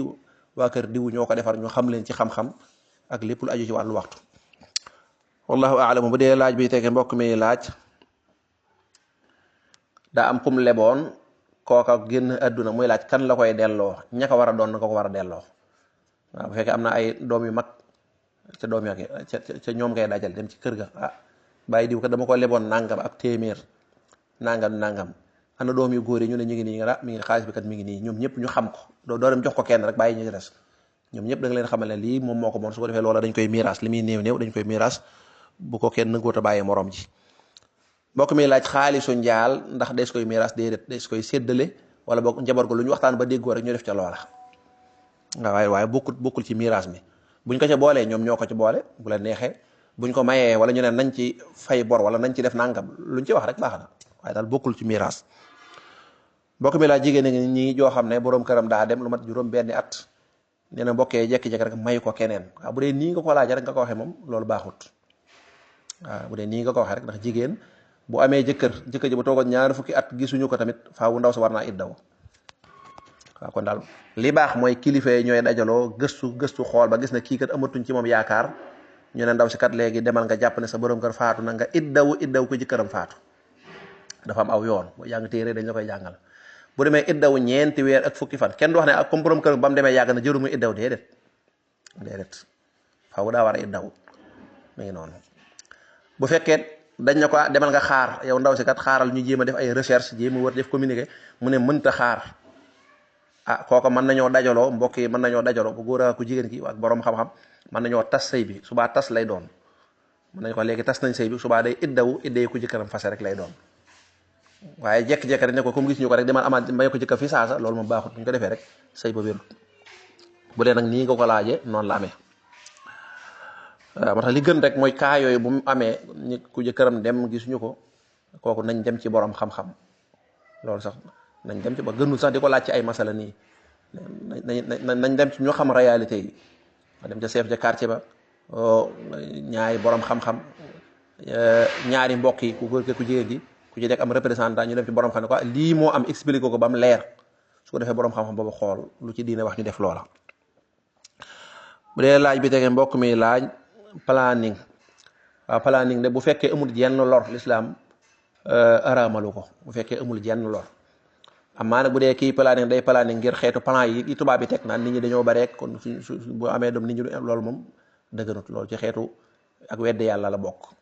A: waa kër diwu ñoo ko defar ñu xam leen ci xam-xam ak lépp lu aju ci wàllu waxtu. wallahu a'lam. bu dee laaj bi tege mbokk mi laaj daa am kum leboon kooka génn àdduna muy laaj kan la koy delloo ña ko war a doon na ko war a delloo waaw bu fekkee am na ay doom yu mag ca doom yak ca ñoom ngay dajal dem ci kër ga bàyyi diw kat dama ko leboon nangam ak téeméer nangam ana doom yu góor yi ñu ne ñu ngi nii nga mi ngi xaalis bi kat mi ngi nii ñoom ñëpp ñu xam ko doo dem jox ko kenn rek bàyyi ñu ci des ñoom ñëpp da nga leen xamal ne lii moom moo ko moom su ko defee loola dañ koy miiras li muy néew dañ koy miiras bu ko kenn nangoot a bàyyi morom ji. mbokk mi laaj xaalisu njaal ndax des koy miiras déedéet des koy séddale wala boog njaboot ko lu ñu waxtaan ba déggoo rek ñu def ca loola waaye bokkul ci miiras mi buñ ko ca boolee ñoom ñoo ko ci boole bu la neexee buñ ko mayee wala ñu ne nañ ci fay bor wala nañ ci def nangam luñ ci wax rek baax na waaye daal bokkul ci miiras. mbokk mi laaj jigéen ñi joo xam ne borom këram daa dem lu mat juróom benni at nee na mbokkee jekki-jekki rek may ko keneen waaw bu dee nii nga ko laajee rek nga ko waxee moom loolu baaxut waaw bu dee nii nga ko waxee rek ndax jigéen bu amee jëkkër ji bu toogoon ñaari fukki at gisuñu ko tamit faawu ndaw sa war naa iddaw waaw kon daal li baax mooy kilifa yi ñooy dajaloo gëstu xool ba gis na kii kat amatuñ ci moom yaakaar ñu ne ndaw si kat léegi demal nga jàpp ne sa borom kër faatu na nga iddaw ko jëkkëram faatu dafa am aw yoon boo jàng téere dañ la koy jàngal bu demee iddaw ñeenti weer ak fukki fan kenn du wax ne ak comme borom kër ba mu demee yàgg na jëru muy iddaw déedéet faaw daa war a iddaw mi ngi noonu bu fekkee dañ na ko demal nga xaar yow ndaw si kat xaaral ñu jéem a def ay recherche jéem a wër def communiqué mu ne mënta xaar kooka mën nañoo dajaloo mbokk yi mën nañoo dajaloo ku góor ak ku jigéen ki ak borom xam-xam mën nañoo tas sëy bi subaa tas lay doon mën nañ ko léegi tas nañ sëy bi subaa day idday ku jëkkëram fase rek lay doon waaye jekk-jekk rek ne ko comme gis ñu ko rek demal amaat may ko jëkkër fi saasa loolu moom baaxut bu ñu ko defee rek sëy ba wérut bu dee nag nii nga ko laajee noonu la amee moo tax li gën rek mooy kaa yooyu bu mu amee ni ku jëkkëram dem gisuñu ko kooku nañ dem ci borom xam-xam loolu sax nañ dem ci ba gënul sax di ko laaj ci ay masala nii nañ dem ci ñu xam réalité yi dem ca chef de quartier ba ñaari borom xam-xam ñaari mbokk yi ku góor ku jigéen gi ku ci nekk am représentant ñu dem ci borom xam ne ko lii moo am expliqué ko ba mu leer su ko defee borom xam-xam boobu xool lu ci diine wax ñu def loola. bu dee laaj bi tege mbokk mi laaj planning waaw planning de bu fekkee amul jenn lor lislaam araamalu ko bu fekkee amul jenn lor amaa nag bu dee kii planning day planning ngir xeetu plan yi tubaab bi teg naan nit ñi dañoo bareek kon su bu amee doom nit ñi loolu moom dëgganut loolu ci xeetu ak weddi yàlla la bokk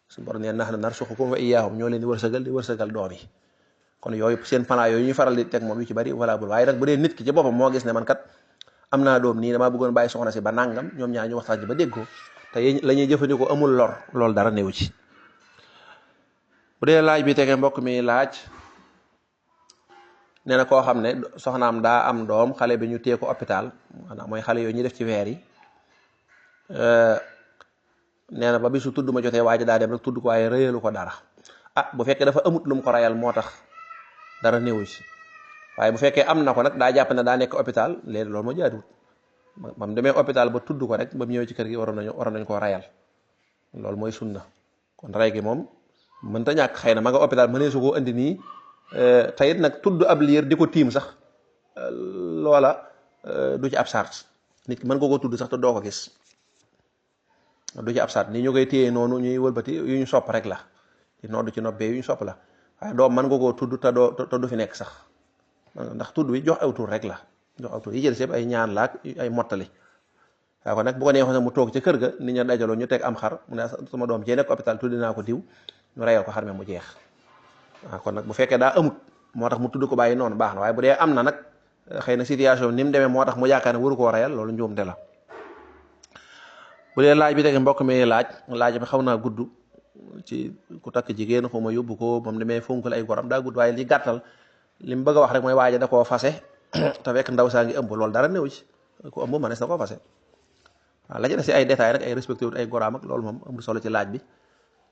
A: suñu borom nee nahnu narzuqukum wa iyyaahum ñoo leen di wërsëgal doom yi kon yooyu seen plan yooyu ñu faral di teg moom yu ci bari valable waaye nag bu dee nit ki ci boppam moo gis ne man kat am naa doom nii damaa bëggoon bàyyi soxna si ba nangam ñoom ñaar ñu waxtaan ci ba déggoo te la ñuy jëfandikoo amul lor loolu dara néew ci. bu dee laaj bi tege mbokk mi laaj nee na koo xam ne soxnaam daa am doom xale bi ñu tee ko hôpital maanaam mooy xale yooyu ñu def ci weer yi nee na ba bisu tudd ma jotee waaji daa dem rek tudd ko waaye rëyalu ko dara bu fekkee dafa amut lu mu ko rayal moo tax dara néewu ci waaye bu fekkee am na ko nag daa jàpp ne daa nekk hôpital léegi loolu moo jaaduwut ba mu demee hôpital ba tudd ko rek ba mu ñëwee ci kër gi waroon nañu koo rayal loolu mooy sunna kon ray gi moom mënta ñàkk xëy na ma nga hôpital mënee su koo indi nii tayit nag tudd ab liir di ko tiim sax loola du ci ab sart nit ki mën nga ko tudd sax te doo ko gis du ci ab sart ni ñu koy téye noonu ñuy wëlbati yu ñu sopp rek la di noddu ci noppee yu ñu sopp la waaye doom mën nga koo tudd te du fi nekk sax ndax tudd wi jox aw tur rek la jox aw tur yi jël sépp ay ñaan laak ay mottali waaye kon nag bu ko neexoon mu toog ci kër ga nit ña dajaloo ñu teg am xar mu ne sama doom jee nekk hôpital tuddi naa ko diw ñu reyal ko xar me mu jeex waaw kon nag bu fekkee daa amut moo tax mu tudd ko bàyyi noonu baax na waaye bu dee am na nag xëy na situation ni mu demee moo tax mu yaakaar ne waru koo reyal loolu njuumte la. bu dee laaj bi tege mbokk mi laaj bi xaw naa gudd ci ku takk jigéen xaw ma yóbbu ko moom demee fonkal ay goram daa gudd waaye li gàttal li mu bëgg a wax rek mooy waaja da koo fase te fekk ndaw saa ngi ëmb loolu dara néew ci ku ëmb mënees na koo fase waaw la ci des si ay détails rek ay respecté wut ay goraam ak loolu moom amul solo ci laaj bi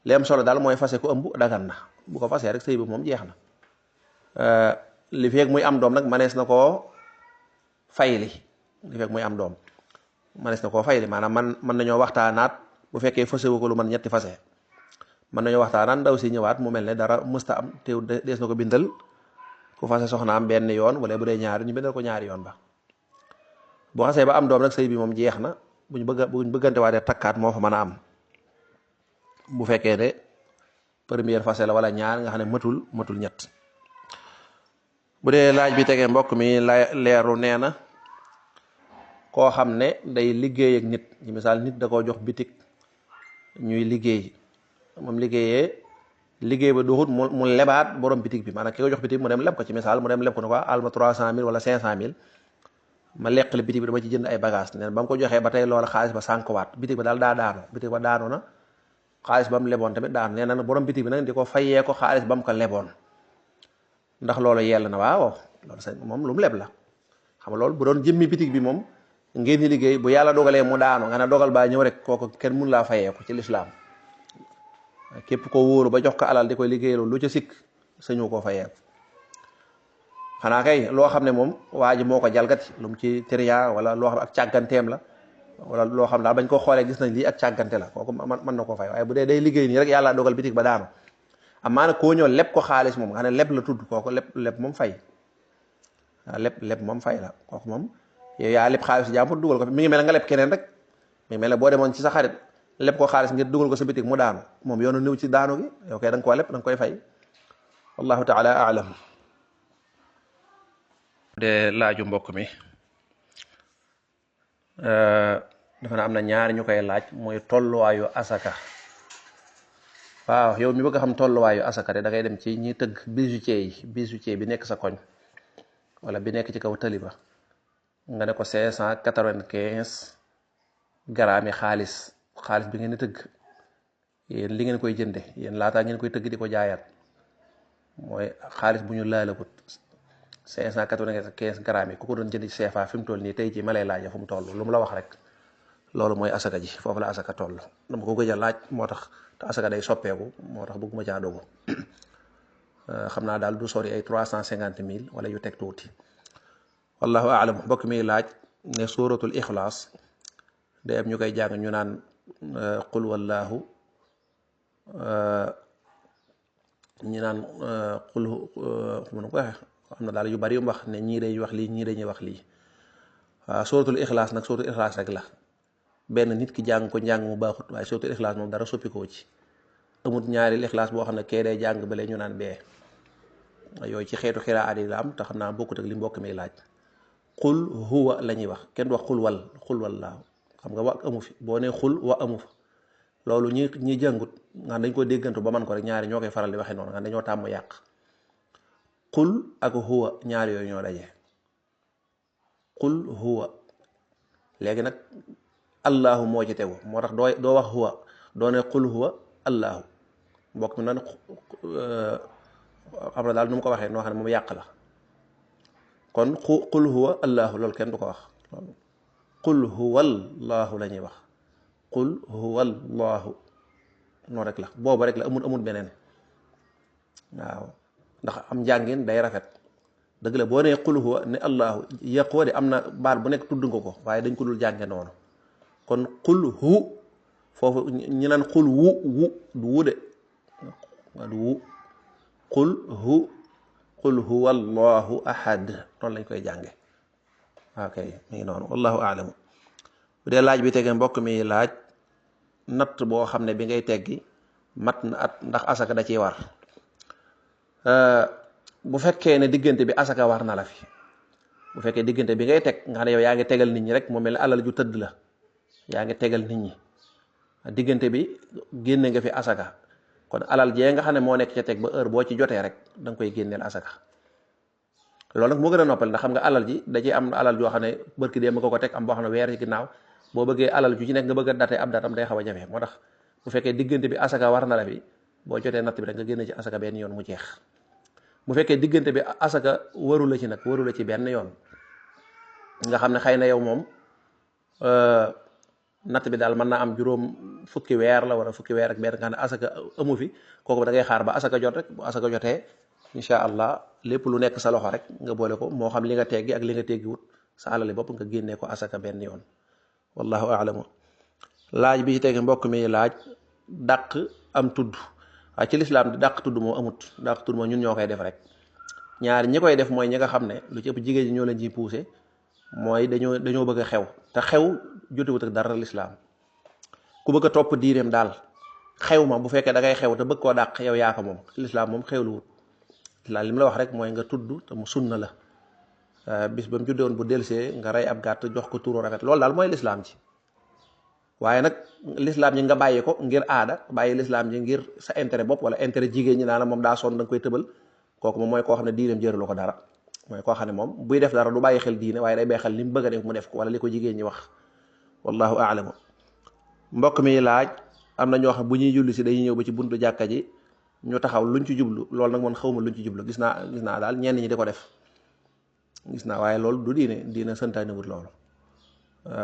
A: li am solo daal mooy fase ku ëmb dagan na bu ko fasee rek sëy bi moom jeex na li feeg muy am doom nag mënees na koo fayli li feeg muy am doom mënees na koo fayli maanaam mën nañoo waxtaanaat bu fekkee fase wu ko lu man ñetti fase mën nañoo waxtaanaat ndaw si ñëwaat mu mel ne dara mësta am teew dees na ko bindal ku fase soxnaam benn yoon wala bu dee ñaari ñu bindal ko ñaari yoon ba bu xasee ba am doom nag sëy bi moom jeex na buñ bëggante waatee takkaat moo fa mën a am bu fekkee ne première fase la wala ñaar nga xam ne matul ñett. bu dee laaj bi tegee mbokk mi leeru nee na koo xam ne day liggéey ak nit ci misaal nit da koo jox bitik ñuy liggéey moom liggéey ba doxut mu lebaat borom bitik bi maanaam ki ko jox bitik mu dem leb ko ci misaal mu dem leb ko ne ko alma 300 000 wala 500 000 ma leqali bitik bi dama ci jënd ay bagage neen ba mu ko joxee ba tey loola xaalis ba sànkuwaat bitik ba daal daa daanu bitik ba daanu na xaalis ba mu leboon tamit daanu nee na borom bitik bi nag di ko fayee ko xaalis ba mu ko leboon ndax loolu yell na waaw loolu sax moom lu mu leb la xam nga loolu bu doon jëmmi bitik bi moom ngeen di liggéey bu yàlla dogalee mu daanu nga ne dogal baa ñëw rek kooku kenn mun laa fayee ko ci lislaam képp ko wóoru ba jox ko alal di koy liggéeyloo lu ca sikk sañu koo fayee xanaa kay loo xam ne moom waa ji moo ko jalgati lu mu ci tériya wala loo xam ak càgganteem la wala loo xam daal bañ ko xoolee gis nañ lii ak càggante la kooku mën na koo fay waaye bu dee day liggéey nii rek yàlla dogal bitik ba daanu amaa nag koo ñëw leb ko xaalis moom nga ne leb la tudd kooku leb moom fay waaw leb moom fay la kooku moom yow yaa leb xaalis jàmbur dugal ko mi ngi mel nga leb keneen rek mi ngi mel ne boo demoon ci sa xarit leb ko xaalis ngir dugal ko sa bitik mu daanu moom yoonu niw ci daanu gi yow kay da nga koo leb da nga koy fay wallahu taala aalam. de laaju mbokk mi dafa na am na ñaari ñu koy laaj mooy tolluwaayu asaka waaw yow mi bëgg a xam tolluwaayu asaka de da ngay dem ci ñi tëgg bijoutier bi nekk sa koñ wala bi nekk ci kaw taliba nga ne ko 595 grammes yi xaalis bi ngeen di tëgg yéen li ngeen koy jënde yéen laataa ngeen koy tëgg di ko jaayaat mooy xaalis bu ñu laalagut 595 grammes yi ku ko doon jënd ci CFA fi mu toll nii tey jii ma lay laaj fu mu toll lu mu la wax rek loolu mooy asaka ji foofu la asaka toll dama ko gëj a laaj moo tax te asaka day soppeeku moo tax bëgguma caa dogu xam naa daal du sori ay 350 000 wala yu teg tuuti wallahu aalam. mbokk mi laaj ne suratul ixlaas day am ñu koy jàng ñu naan qul wallahu ñu naan qul mënu ko waxe am na daal yu bari yu wax ne ñii day wax lii ñii dañuy wax lii waaw suratul ixlaas nag suratul ixlaas rek la benn nit ki jàng ko njàng mu baaxut waaye suratul ixlaas moom dara soppikoo ci amut ñaari ixlaas boo xam ne kee day jàng bale ñu naan bee yooyu ci xeetu xiraat yi la am te xam naa bokkut ak li mbokk mi laaj qul huwa la ñuy wax kenn du wax xul wallaahu xam nga wa amu fi boo nee xul wa amu fa loolu ñi jàngut nga dañ ko déggantu ba man ko rek ñaari ñoo koy faral di waxee noonu nga dañoo tàmm yàq qul ak huwa ñaari yooyu ñoo daje qul huwa léegi nag allahu moo ci tegu moo tax doo wax huwa doo ne qul huwa allahu mbokk mi noonu xam na daal nu mu ko waxee noo xam ne moom yàq la kon qul huwa allahu loolu kenn du ko wax qul huwa allahu la ñuy wax qul huwa allahu noonu rek la boobu rek la amul beneen waaw ndax am njàngin day rafet dëgg la boo nee qul huwa ne allahu yàqoo de am na baat bu nekk tudd nga ko waaye dañ ko dul jànge noonu kon qul hu foofu ñu naan qul wu du wu de du wu qul huwa allahu ahad noonu lañ koy jànge ok mi ngi noonu wallahu aalamu. bu dee laaj bi tege mbokk mi laaj natt boo xam ne bi ngay teggi mat na at ndax asaka da ciy war bu fekkee ne diggante bi asaka war na la fi bu fekkee diggante bi ngay teg nga xam ne yow yaa ngi tegal nit ñi rek mu mel ne alal ju tëdd la yaa ngi tegal nit ñi diggante bi génne nga fi asaka kon alal jee nga xam ne moo nekk ca teg ba heure boo ci jotee rek da nga koy génneel asaka loolu nag moo gën a noppal ndax xam nga alal ji da ciy am alal joo xam ne bërki dee ma ko teg am boo xam ne weer ci ginnaaw boo bëggee alal ju ci nekk nga bëgg a date ab datam day xaw a jafe moo tax bu fekkee diggante bi asaka war na la fi boo jotee natt bi rek nga génne ci asaka benn yoon mu jeex bu fekkee diggante bi asaka waru la ci nag waru la ci benn yoon nga xam ne xëy na yow moom natt bi daal mën naa am juróom fukki weer la wala fukki weer ak benn nga xam ne asaka amu fi kooku da ngay xaar ba asaka jot rek bu asaka jotee incha allah lépp lu nekk sa loxo rek nga boole ko moo xam li nga teggi ak li nga teggiwut sa alali bopp nga génnee ko asaka benn yoon wallahu a'lamu laaj bi ci teg mbokk mi laaj dàq am tudd waaye ci lislaam di dàq tudd moo amut dàq tudd moo ñun ñoo koy def rek ñaar ñi koy def mooy ñi nga xam ne lu ci ëpp jigéen ñi ñoo leen ciy poussé mooy dañoo bëgg a xew te xew jotewut ak dara lislaam ku bëgg a topp diineem daal xew ma bu fekkee da ngay xew te bëgg koo dàq yow yaa ko moom lislaam moom xew lu wut lislaam li mu la wax rek mooy nga tudd te mu sunna la bis ba mu juddoon bu delsee nga rey ab gàtt jox ko turu rafet loolu daal mooy lislaam ci waaye nag lislaam ji nga bàyyi ko ngir aada bàyyi lislaam ji ngir sa intérêt bopp wala intérêt jigéen ñi naa la moom daa sonn da nga koy tëbal kooku moom mooy koo xam ne diineem jëralu ko dara mooy koo xam ne moom buy def dara du bàyyi xel diine waaye day bàyyi xel li mu bëgg a def mu def ko wala li ko jigéen ñi wax wallahu a'lamu mbokk mi laaj am na ñoo xam bu ñuy julli si dañuy ñëw ba ci buntu jàkka ji ñu taxaw luñ ci jublu loolu nag man xawma luñ ci jublu gis naa daal ñenn ñi di ko def gis naa waaye loolu du diine santaane wut loolu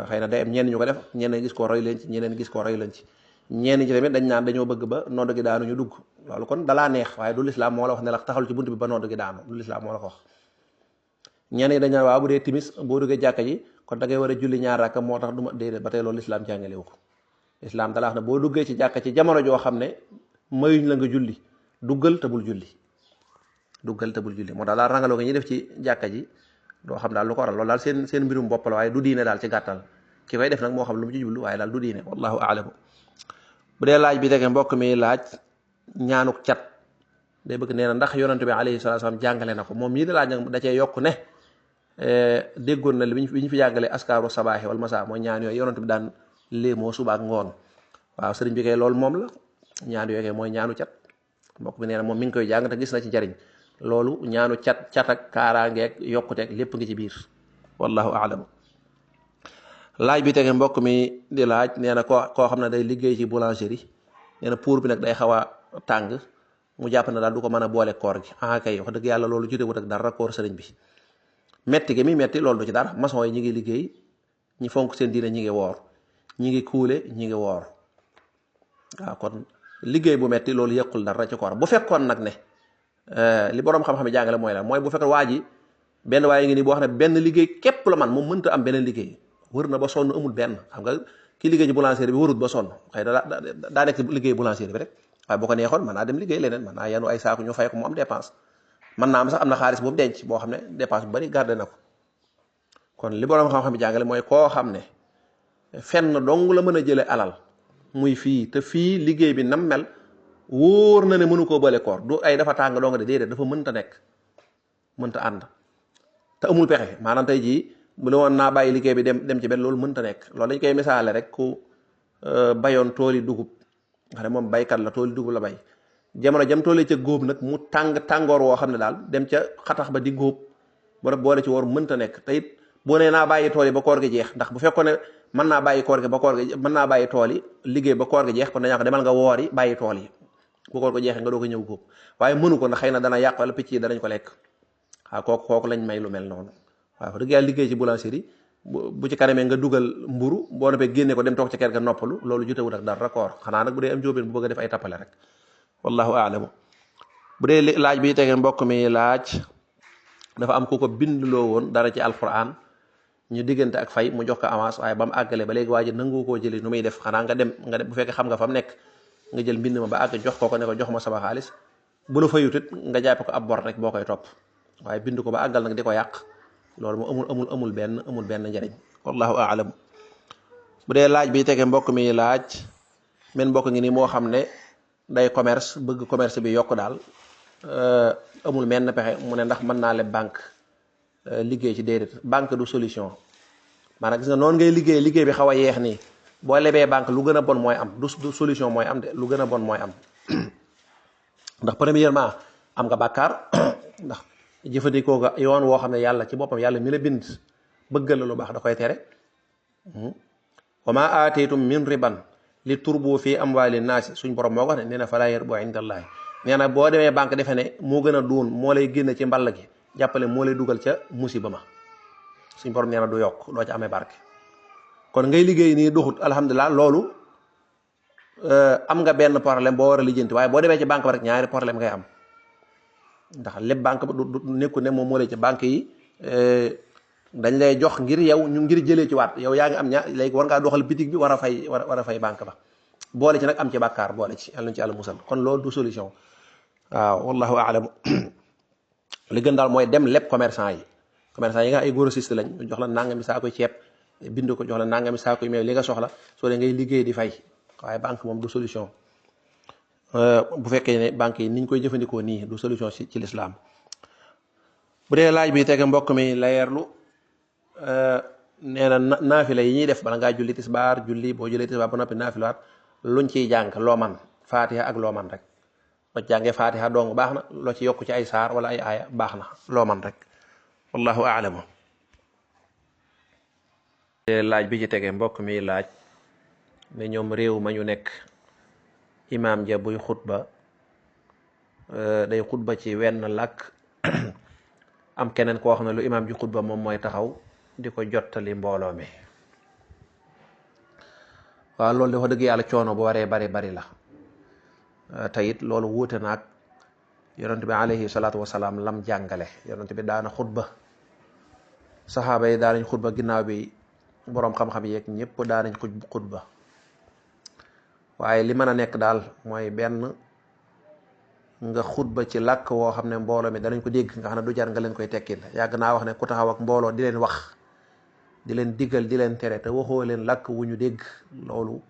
A: xëy na day am ñenn ñu ko def ñenn gis ko roy leen ci ñeneen gis ko roy leen ci ñenn ñi tamit dañ naan dañoo bëgg ba nodd gi daanu ñu dugg loolu kon dalaa neex waaye du lislaam moo la wax ne la taxal ci buntu bi ba nodd gi daanu du lislaam moo la ko wax ñenn ñi dañ naan waaw bu dee timis boo duggee jàkka ji kon da ngay war a julli ñaar rakka moo tax du ma déedéet ba tey loolu lislaam jàngalewu ko lislaam dalaa wax ne boo duggee ci jàkka ci jamono joo xam ne mayuñ la nga julli duggal te bul julli moo tax daal rangaloo nga ñuy def ci jàkka ji doo xam daal lu ko waral loolu daal seen mbirum bopp la waaye du diine daal ci gàttal ki koy def nag moo xam lu mu ci jublu waaye daal du diine wallahu a'lamu bu dee laaj bi tege mbokk mi laaj ñaanuk cat day bëgg nee na ndax yonent bi alayhi salatu wasallam jàngale na ko moom mii di laaj nag da cee yokk ne déggoon na li bi ñu fi jàngalee askaaru sabaaxi wal masa mooy ñaan yooyu yonent bi daan léemoo suba ak ngoon waaw sëriñ bi kay loolu moom la ñaan yooyu kay mooy ñaanu cat mbokk mi nee na moom mi ngi koy jàng te gis na ci njariñ loolu ñaanu cat ak kaaraangeeg yokkuteeg lépp ngi ci biir wallahu a'lam laaj bi tege mbokk mi di laaj nee na koo xam ne day liggéey ci boulangerie nee na pour bi nag day xaw a tàng mu jàpp na daal du ko mën a boole koor gi kay wax dëgg yàlla loolu jotewut ak dara koor sëriñ bi metti gi mi metti loolu du ci dara maçon yi ñi ngi liggéey ñi fonk seen diine ñi ngi woor ñi ngi kuule ñi ngi woor waaw kon liggéey bu metti loolu yëqul dara ci koor bu fekkoon nag ne li borom xam-xam yi jàngale mooy la mooy bu fekkoon waa ji benn waaye ngi nii boo xam ne benn liggéey képp la man moom mënta am beneen liggéey wër na ba sonn amul benn xam nga ki liggéey ci boulangerie bi wërut ba sonn xëy na daa nekk liggéey boulangerie bi rek waaye bu ko neexoon mën naa dem liggéey leneen mën naa yanu ay saaku ñu fay ko mu am dépense mën naa am sax am na xaalis boobu denc boo xam ne dépense bu bari gardé na ko kon li borom xam-xam yi jàngale mooy koo xam ne fenn dong la mën a jële alal muy fii te fii liggéey bi nam mel wóor na ne mënu koo bële koor du ay dafa tàng dong de déedéet dafa mënta nekk mënta ànd te amul pexe maanaam tey jii bu la woon naa bàyyi liggéey bi dem ci benn loolu mënta nekk loolu dañ koy misaale rek ku bayoon tooli dugub nga xam ne moom baykat la tooli dugub la bay jamono jam toolee ca góob nag mu tàngoor woo xam ne daal dem ca xatax ba di góob ba boole ci woor mënta nekk te it boo nee naa bàyyi tool yi ba koor gi jeex ndax bu fekkoon ne mën naa bàyyi koor gi ba koor gi mën naa bàyyi tool yi liggéey ba koor gi jeex kon dañaa ko demal nga woori bàyyi tool yi bu koor ko jeexee nga doo ko ñëw góob waaye mënu ko ndax xëy na dana yàq wala picc yi danañ ko lekk waaw kooku lañ may lu mel noonu waaw dëgg yàlla liggéey ci boulangerie bu ci kanamee nga dugal mburu boo noppee génne ko dem toog ci kër ga noppalu loolu jotewut ak dara koor xanaa nag bu dee am jóobeen bu bëgg a def ay tappale rek wallahu a'lamu bu dee laaj bi tege mbokk mi laaj dafa am ku ko bindloo woon dara ci alquran ñu diggante ak fay mu jox ko avance waaye ba mu àggale ba léegi waa ji nangu koo jëli nu muy def xanaa nga dem bu fekkee xam nga fa mu nekk nga jël mbind ma ba àgg jox ko ne ko jox ma sama xaalis bu la fayut it nga jàppe ko ab bor rek boo koy topp waaye bind ko ba àggal nag di ko yàq loolu mu amul benn njariñ wallahu a'lam bu dee laaj bi tege mbokk mi laaj men mbokk ngi ni moo xam ne day commerce bëgg commerce bi yokk daal amul menn pexe mu ne ndax mën naa leb banque liggéey ci déedéet banque du solution maanaam gis nga noonu ngay liggéey bi xaw a yeex nii boo lebee banque lu gën a bon mooy am du solution mooy am de lu gën a bon mooy am ndax premièrement am nga bàkkaar ndax jëfandikoo nga yoon woo xam ne yàlla ci boppam yàlla mi la bind bëggal la lu baax da koy tere. wa ma aataytum min riban li turbu fi amwaali naasi suñ borom moo ko ne nee na falaa yarbu inda allahi nee na boo demee banque defe ne moo gën a duun moo lay génne ci mball gi jàppale moo lay dugal ca musiba ma suñ borom nee na du yokk doo ci amee barke. kon ngay liggéey nii duxut alhamdulilah loolu am nga benn problème boo war a lijjanti waaye boo demee ci banque ba rek ñaari problème ngay am ndax lépp banque ba du nekku ne moom moo lay ci banque yi dañ lay jox ngir yow ñu ngir jëlee ci waat yow yaa ngi am léegi war ngaa doxal bitig bi war a fay banque ba boole ci nag am ci bàkkaar boole ci yàlla ñu ci yàlla musal kon loolu du solution. waaw wallahu aalam li gën daal mooy dem lépp commerçant yi nga ay grossiste lañ ñu jox la nangami saakoy ceeb bind ko jox la nangami saakoy meew li nga soxla soo dee ngay liggéey di fay waaye banque moom du solution. bu fekkee ne banque yi niñ koy jëfandikoo nii du solution ci lislaam. bu dee laaj bi tege mbokk mi leerlu nee na naafila yi ñuy def bala ngaa julli tisbaar julli boo julli tisbaar ba noppi naafilaat luñ ciy jàng loo man faatiha ak loo man rek loo ci jàngee faatiha dong baax na loo ci yokk ci ay saar wala ay aaya baax na loo man rek wallahu aalamu. laaj bi ci tege mbokk mi laaj ne ñoom réew ma ñu nekk imaam ja buy xutba day xutba ci wenn làkk am keneen koo xam ne lu imaam ji xutba moom mooy taxaw di ko jottali mbooloo mi. waaw loolu de wax dëgg yàlla coono bu waree bari la te it loolu wuute naag yonent bi alayhi salaatu wasalaam lam jàngale yonent bi daana xutba saxaaba yi daanañ xutba ginnaaw bi boroom xam-xam yeeg ñëpp daanañ xutba waaye li mën a nekk daal mooy benn nga xutba ci làkk woo xam ne mbooloo mi danañ ko dégg nga xam ne du jar nga leen koy tekkil yàgg naa wax ne ku taxaw ak mbooloo di leen wax di leen diggal di leen tere te waxoo leen làkk wu ñu dégg loolu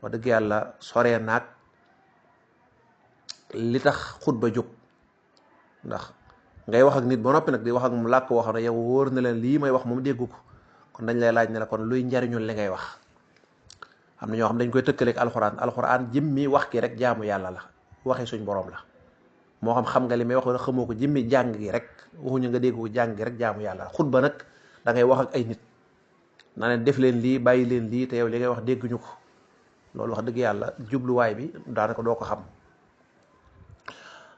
A: wax dëgg yàlla soree naag li tax xutba jóg ndax ngay wax ak nit ba noppi nag di wax ak moom làkk woo xam ne yow wóor na leen lii may wax moom déggu ko kon dañ lay laaj ne la kon luy njariñul li ngay wax. am na ñoo xam dañ koy tëkkaleeg alxuraan jëmmi wax ki rek jaamu yàlla la waxi suñ borom la moo xam nga li may wax wala xamoo ko jëmmi jàng gi rek waxuñu nga dégg ko jàng gi rek jaamu yàlla la xutba nag da ngay wax ak ay nit na leen def leen lii bàyyi leen lii te yow li ngay wax dégguñu ko loolu wax dëgg yàlla jubluwaay bi daanaka doo ko xam.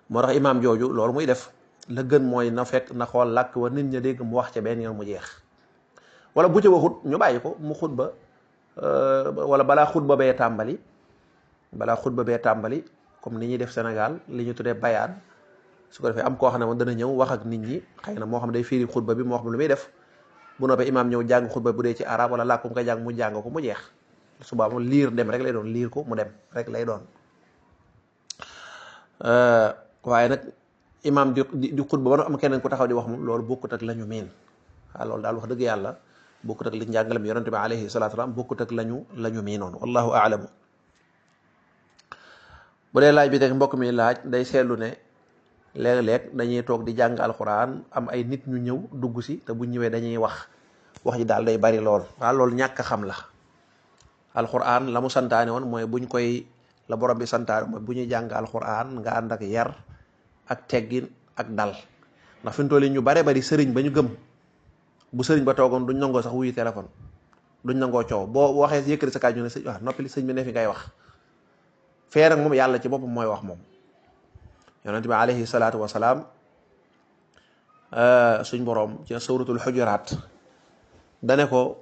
A: moo tax imaam jooju loolu muy def la gën mooy na fekk na xool làkk wa nit ña dégg mu wax ca benn yoon mu jeex wala bu ca waxut ñu bàyyi ko mu xutba wala balaa xutba bee tàmbali comme ni ñuy def Sénégal li ñu tuddee bayaan su ko defee am koo xam ne moom dana ñëw wax ak nit ñi xëy na moo xam day firi xutba bi moo xam lu muy def bu noppee imaam ñëw jàng xutba bu dee ci arab wala làkk mu koy jàng mu jàng ko mu jeex suba moom liir dem rek lay doon liir ko mu dem rek lay doon. waaye nag imaam di xutba ba am keneen ku taxaw di wax moom loolu bokkut ak la ñu miin waaw loolu daal wax dëgg yàlla bokkut ak li njàngalem yonente bi alayhi salaatu salaam bokkut ak la ñu miinoon wallahu aalamu. bu dee laaj bi teg mbokk mi laaj day seetlu ne léeg-léeg dañuy toog di jàng alxuraan am ay nit ñu ñëw dugg si te bu ñëwee dañuy wax ji daal day bari lool waaw loolu ñàkk a xam la. alxuraan la mu santaane woon mooy la borom bi santaane mooy bu ñuy jàng alxuraan nga ànd ak yar ak teggin ak dal ndax fi mu toll ñu bare bari sëriñ ba ñu gëm bu sëriñ ba toogoon duñ nangoo sax wuyu téléphone duñ nangoo coow boo waxee yëkkati sa kaaj ñu ne sëñ waaw noppi li sëñ bi ne fi ngay wax fee nag moom yàlla ci boppam mooy wax moom. yonent bi alayhi salaatu wasalaam suñ borom ci suratul xujuraat dane ko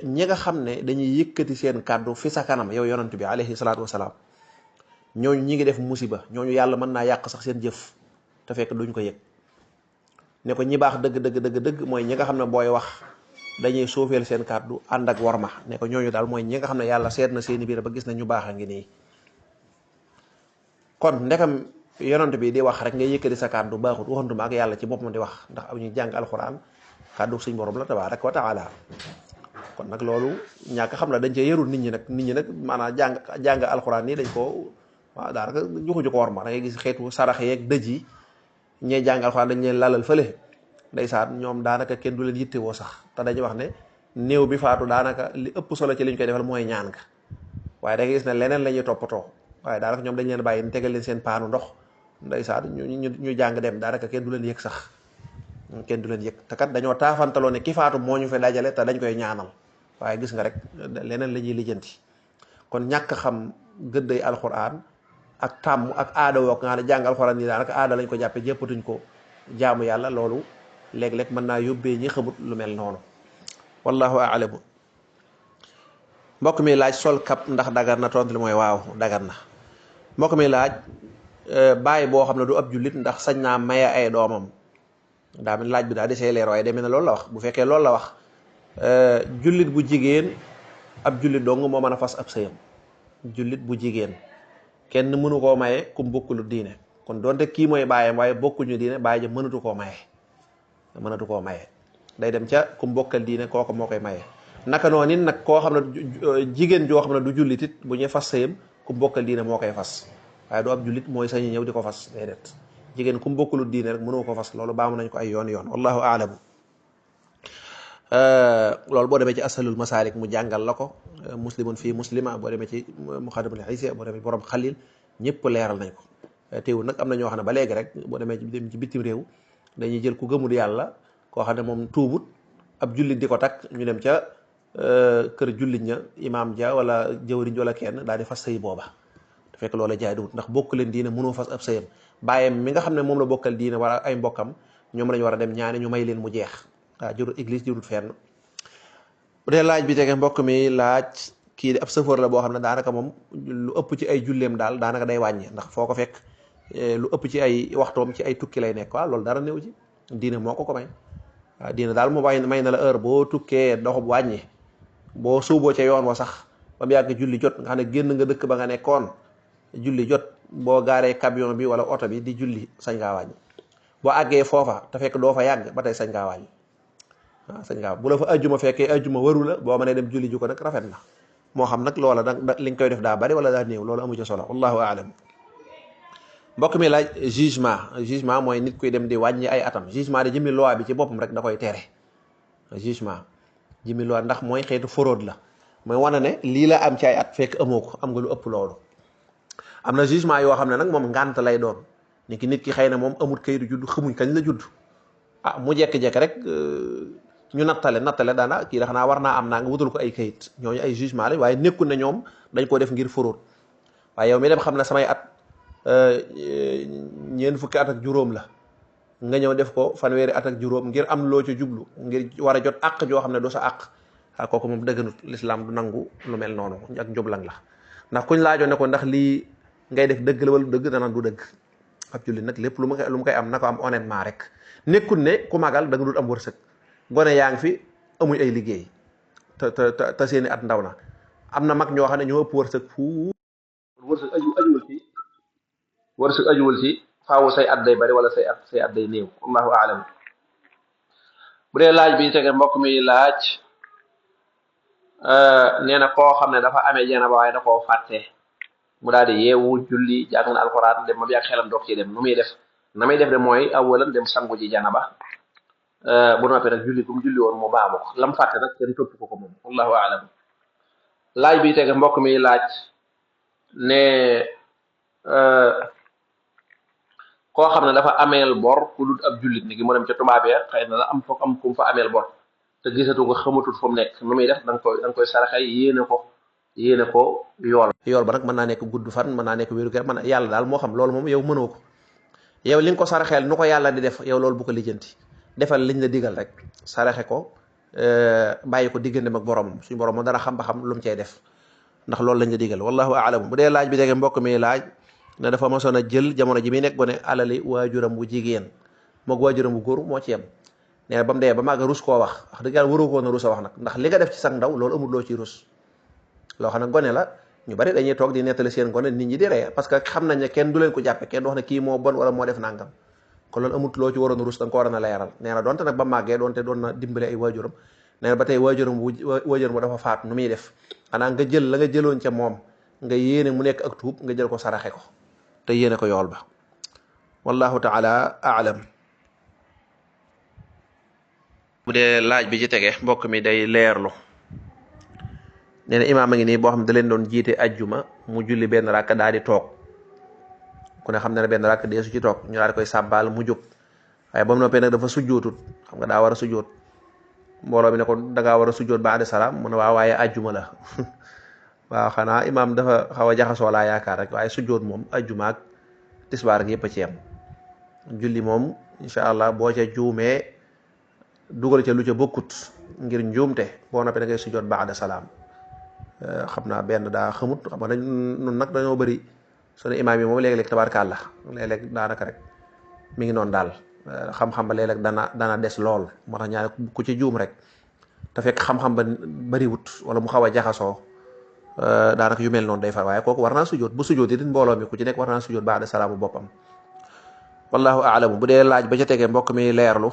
A: ñi nga xam ne dañuy yëkkati seen kàddu fi sa kanam yow yonent bi alayhi salaatu wasalaam ñooñu ñi ngi def musiba ñooñu yàlla mën naa yàq sax seen jëf te fekk duñ ko yëg ne ko ñi baax dëgg mooy ñi nga xam ne booy wax dañuy suufeel seen kàddu ànd ak warma ne ko ñooñu daal mooy ñi nga xam ne yàlla seet na seeni biir ba gis na ñu baax a ngi nii. kon ndekam yonent bi di wax rek ngay yëkkati sa kàddu baaxut waxantuma ak yàlla ci boppam di wax ndax am ñu jàng alxuraan kàddu suñ borom la tabaaraka wa taala kon nag loolu ñàkk xam la dañ cee yarul nit ñi nag maanaam jàng alxuraan nii dañ ko waaw daanaka joxuñu ko war ma da ngay gis xeetu sarax yeeg dëj yi ñee jàng alxuraan dañ leen lalal fële ndeysaan ñoom daanaka kenn du leen yittewoo sax te dañuy wax ne néew bi faatu daanaka li ëpp solo ci liñ koy defal mooy ñaan nga waaye da ngay gis ne leneen la ñuy toppatoo waaye daanaka ñoom dañ leen bàyyi ñu tegal leen seen paanu ndox ndeysaan ñu jàng dem daanaka kenn du leen yëg sax kenn du leen yëg te kat dañoo taafantaloo ne ki faatu moo ñu fi dajale te dañ koy ñaanal waaye gis nga rek leneen la ñuy lijjanti. kon ñàkk xam gëdday alxuraan ak tàmm ak aada wook nga xam ne jàng alxuraan yi daanaka aada lañ ko jàppe jëppatuñ ko jaamu yàlla loolu léeg-léeg mën naa yóbbee ñi xamut lu mel noonu wallahu a'lamu. mbokk mi laaj sol kap ndax dagar na tontu li mooy waaw dagar na. mbokk mi laaj bàyyi boo xam ne du ab jullit ndax sañ naa maye ay doomam daa mel laaj bi daa desee leer waaye demee na loolu la wax bu fekkee loolu la wax jullit bu jigéen ab jullit dong moo mën a fas ab sëyam jullit bu jigéen kenn mënu koo maye ku bokkulu diine kon donte kii mooy bàyyam waaye bokkuñu diine bàyyi ja mënatu koo maye day dem ca ku bokkal diine kooku moo koy maye. naka noonu it nag koo xam ne jigéen joo xam ne du jullit it bu ñuy fas sëyam ku bokkal diine moo koy fas waaye du ab jullit mooy sañu ñëw di ko fas déedéet jigéen ku bokkulu diine rek mënoo ko fas loolu baamu nañ ko ay yoon wallahu a'lamu. loolu boo demee ci asalul masalik mu jàngal la ko muslimun fii muslima boo demee ci muqaddamatul hizya boo demee borom xalil ñëpp leeral nañ ko teewul nag am na ñoo xam ne ba léegi rek boo demee ci bitim réew dañuy jël ku gëmul yàlla koo xam ne moom tuubut ab jullit di ko takk ñu dem ca kër jullit ña imaam ja wala jëwriñ wala kenn daal di fas sëy booba te fekk loola jaaduwut ndax bokk leen diine mënoo fas ab sëyam bàyyam mi nga xam ne moom la bokkal diine wala ay mbokkam ñoom lañu war a dem ñaani ñu may leen mu jeex waaw jurul église jurul fenn. bu dee laaj bi tege mbokk mi laaj kii di ab sëfoor la boo xam ne daanaka moom lu ëpp ci ay julleem daal daanaka day wàññi ndax foo ko fekk lu ëpp ci ay waxtoom ci ay tukki lay nekk waaw loolu dara néew ci diine moo ko may waaw diine daal mu may na la heure boo tukkee doxub wàññi boo suuboo ca yoon wa sax ba mu yàgg julli jot nga xam ne génn nga dëkk ba nga nekkoon julli jot boo gaaree camion bi wala oto bi di julli sañ ngaa wàññi boo àggee foofa te fekk doo fa yàgg ba tey sañ ngaa wàññi waaw sañ ngaa bu la fa ajjuma fekkee ajjuma waru la boo mënee dem julli ju ko nag rafet na moo xam nag loola nag li nga koy def daa bari wala daa néew loolu amu ci solo wallahu a'lam. mbokk mi laaj jugement mooy nit kuy dem di wàññi ay atam jugement de jëmmi loi bi ci boppam rek da koy tere jugement jëmmi loi ndax mooy xeetu fraude la mooy wane ne lii la am ci ay at fekk amoo ko am nga lu ëpp loolu. am na jugement yoo xam ne nag moom ngànt lay doon nit ki xëy na moom amut kayitu judd xamuñ kañ la judd mu jekki-jekki rek ñu nattale daana kii da xanaa war naa am naa nga wutal ko ay kayit ñooñu ay jugement la waaye nekkul ne ñoom dañ ko def ngir fraude waaye yow mi dem xam ne samay at ñeent fukki at ak juróom la nga ñëw def ko fanweeri at ak juróom ngir am loo ci jublu ngir war a jot àq joo xam ne du sa àq kooku moom dëgganut lislaam du nangu lu mel noonu ak njublang la ndax kuñ laajoon ne ko ndax lii ngay def dëgg la wala dëgg dana du dëgg ab jullit nag lépp lu mu koy am na ko am honnêtement rek nekkul ne ku magal da nga dul am wërsëg gone yaa ngi fi amuñ ay liggéey te seeni at ndaw na am na mag ñoo xam ne ñoo ëpp wërsëg fu wërsëg ajuwul ci faawu say at day bari wala say at day néew wallahu a'lam. bu dee laaj bi tege mbokk mi laaj nee na koo xam ne dafa amee janaba waaye da koo fàtte mu daal di yeewu julli jàng na alxuraan dem ma bi ak xelam doog ci dem nu muy def na muy def de mooy awalan dem sangu ji janaba bu noppee nag julli bu mu julli woon mu baamu ko lam fàtte nag kenn topp ko moom wallahu a'lam. laaj bi tege mbokk mi laaj ne koo xam ne dafa ameel bor ku dul ab jullit ni ki mu dem ca tubaab ya xëy na la am foog am kum fa ameel bor te gisatu ko xamatul fu mu nekk nu muy def da nga koy saraxay yéene ko yool ba nag mën naa nekk gudd fan mën naa nekk wéru ger mën yàlla daal moo xam loolu moom yow mënoo ko yow li nga ko saraxeel nu ko yàlla di def yow loolu bu ko lijjanti defal liñ la digal rek saraxe ko bàyyi ko diggante ak boromam suñu borom moo dana xam ba xam lu mu cay def ndax loolu lañ la digal wallahu a'lam. bu dee laaj bi dégg mbokk mi laaj ne dafa mosoon a jël jamono ji muy nekk gone alali waajuram bu jigéen moog waajuram bu góor moo ci yem nee na ba mu dee ba màgg rus koo wax dëgg yàlla waroo koo na rus a wax nag ndax li nga def ci sag ndaw loolu amul loo ciy rus loo xam ne gone la ñu bari dañuy toog di nettali seen gone nit ñi di ree parce que xam nañ ne kenn du leen ko jàppe kenn du wax ne kii moo bon wala moo def nangam kon loolu amut loo ci waroon rus da nga ko waroon a leeral nee na donte nag ba màggee donte doon na dimbale ay waajuram nee na ba tey waajuram bu dafa faatu nu muy def xanaa nga jël la nga jëloon ca moom nga yéene mu nekk ak tuub nga jël ko saraxe ko te yéene ko yool ba wallahu taala a'lam. bu dee laaj bi ci tege mbokk mi day leerlu nee na imaam a ngi nii boo xam ne da leen doon jiite ajjuma mu julli benn rakk daal di toog ku ne xam ne benn rakk dee su ci toog ñu daal di koy sàbbaal mu jóg waaye ba mu noppee nag dafa sujjootut xam nga daa war a sujjoot mbooloo mi ne ko dangaa war a sujjoot baada salaam mu ne waaw waaye ajjuma la waaw xanaa imaam dafa xaw a jaxasoo laa yaakaar rek waaye sujjoot moom ajjuma ak tisbaar ak yëpp a ci yem julli moom incha allah boo ca juumee dugal ca lu ca bokkut ngir njuumte boo noppee da ngay sujjoot baada salaam xam naa benn daa xamut xam nga dañ nun nag dañoo bëri sunu imaam yi moom léeg-léeg tabarkàlla léeg-léeg daanaka rek mi ngi noonu daal xam-xam ba léeg-léeg dana des lool moo tax ñaare ku ci juum rek te fekk xam-xam ba bëriwut wala mu xaw a jaxasoo daanaka yu mel noonu day far waaye kooku war naa sujjoot bu sujjoot it mbooloo mi ku ci nekk war naa sujjoot baada salaamu boppam wallahu aalamu. bu dee laaj ba ca tegee mbokk mi leerlu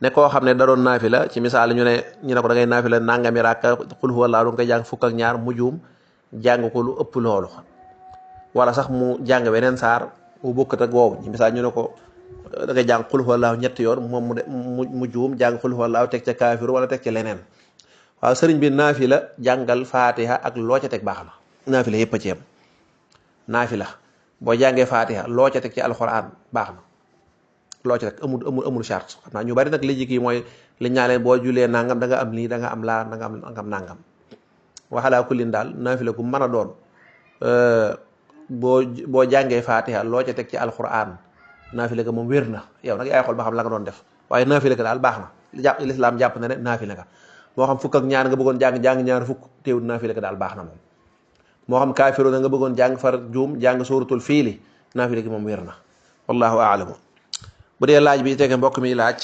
A: ne koo xam ne da doon naafila ci misaal ñu ne ko da ngay naafila nangami rakka xul huwallaahu nga koy jàng fukk ak ñaar mu juum jàng ko lu ëpp loolu wala sax mu jàng weneen saar bu bokkut ak woowu ci misaal ñu ne ko da ngay jàng xul huwallaahu ñetti yoon moom mu juum jàng xul huwallaahu teg ca kaafiru wala teg ca leneen waaw sëriñ bi naafila jàngal faatiha ak loo ca teg baax na naafila yëpp a ci yem naafila boo jàngee faatiha loo ca teg ci alxuraan baax na loo ci rek amul charte xam naa ñu bari nag li jikki mooy li ñaa leen boo julee nangam da nga am lii da nga am laa da nga am nangam waxalaa kullin daal naafila gu mën a doon boo jàngee faatiha loo ca teg ci alquran naafila ga moom wér na yow nag yaay xool ba xam la nga doon def waaye naafila ga daal baax na lislaam jàpp na ne naafila ga moo xam fukk ak ñaar nga bëggoon jàng ñaar fukk teewul naafila ga daal baax na moom moo xam kaafiro na nga bëggoon jàng far juum jàng suratul fiili naafila gi moom wér na wallahu aalamu. bu dee laaj bi tege mbokk mi laaj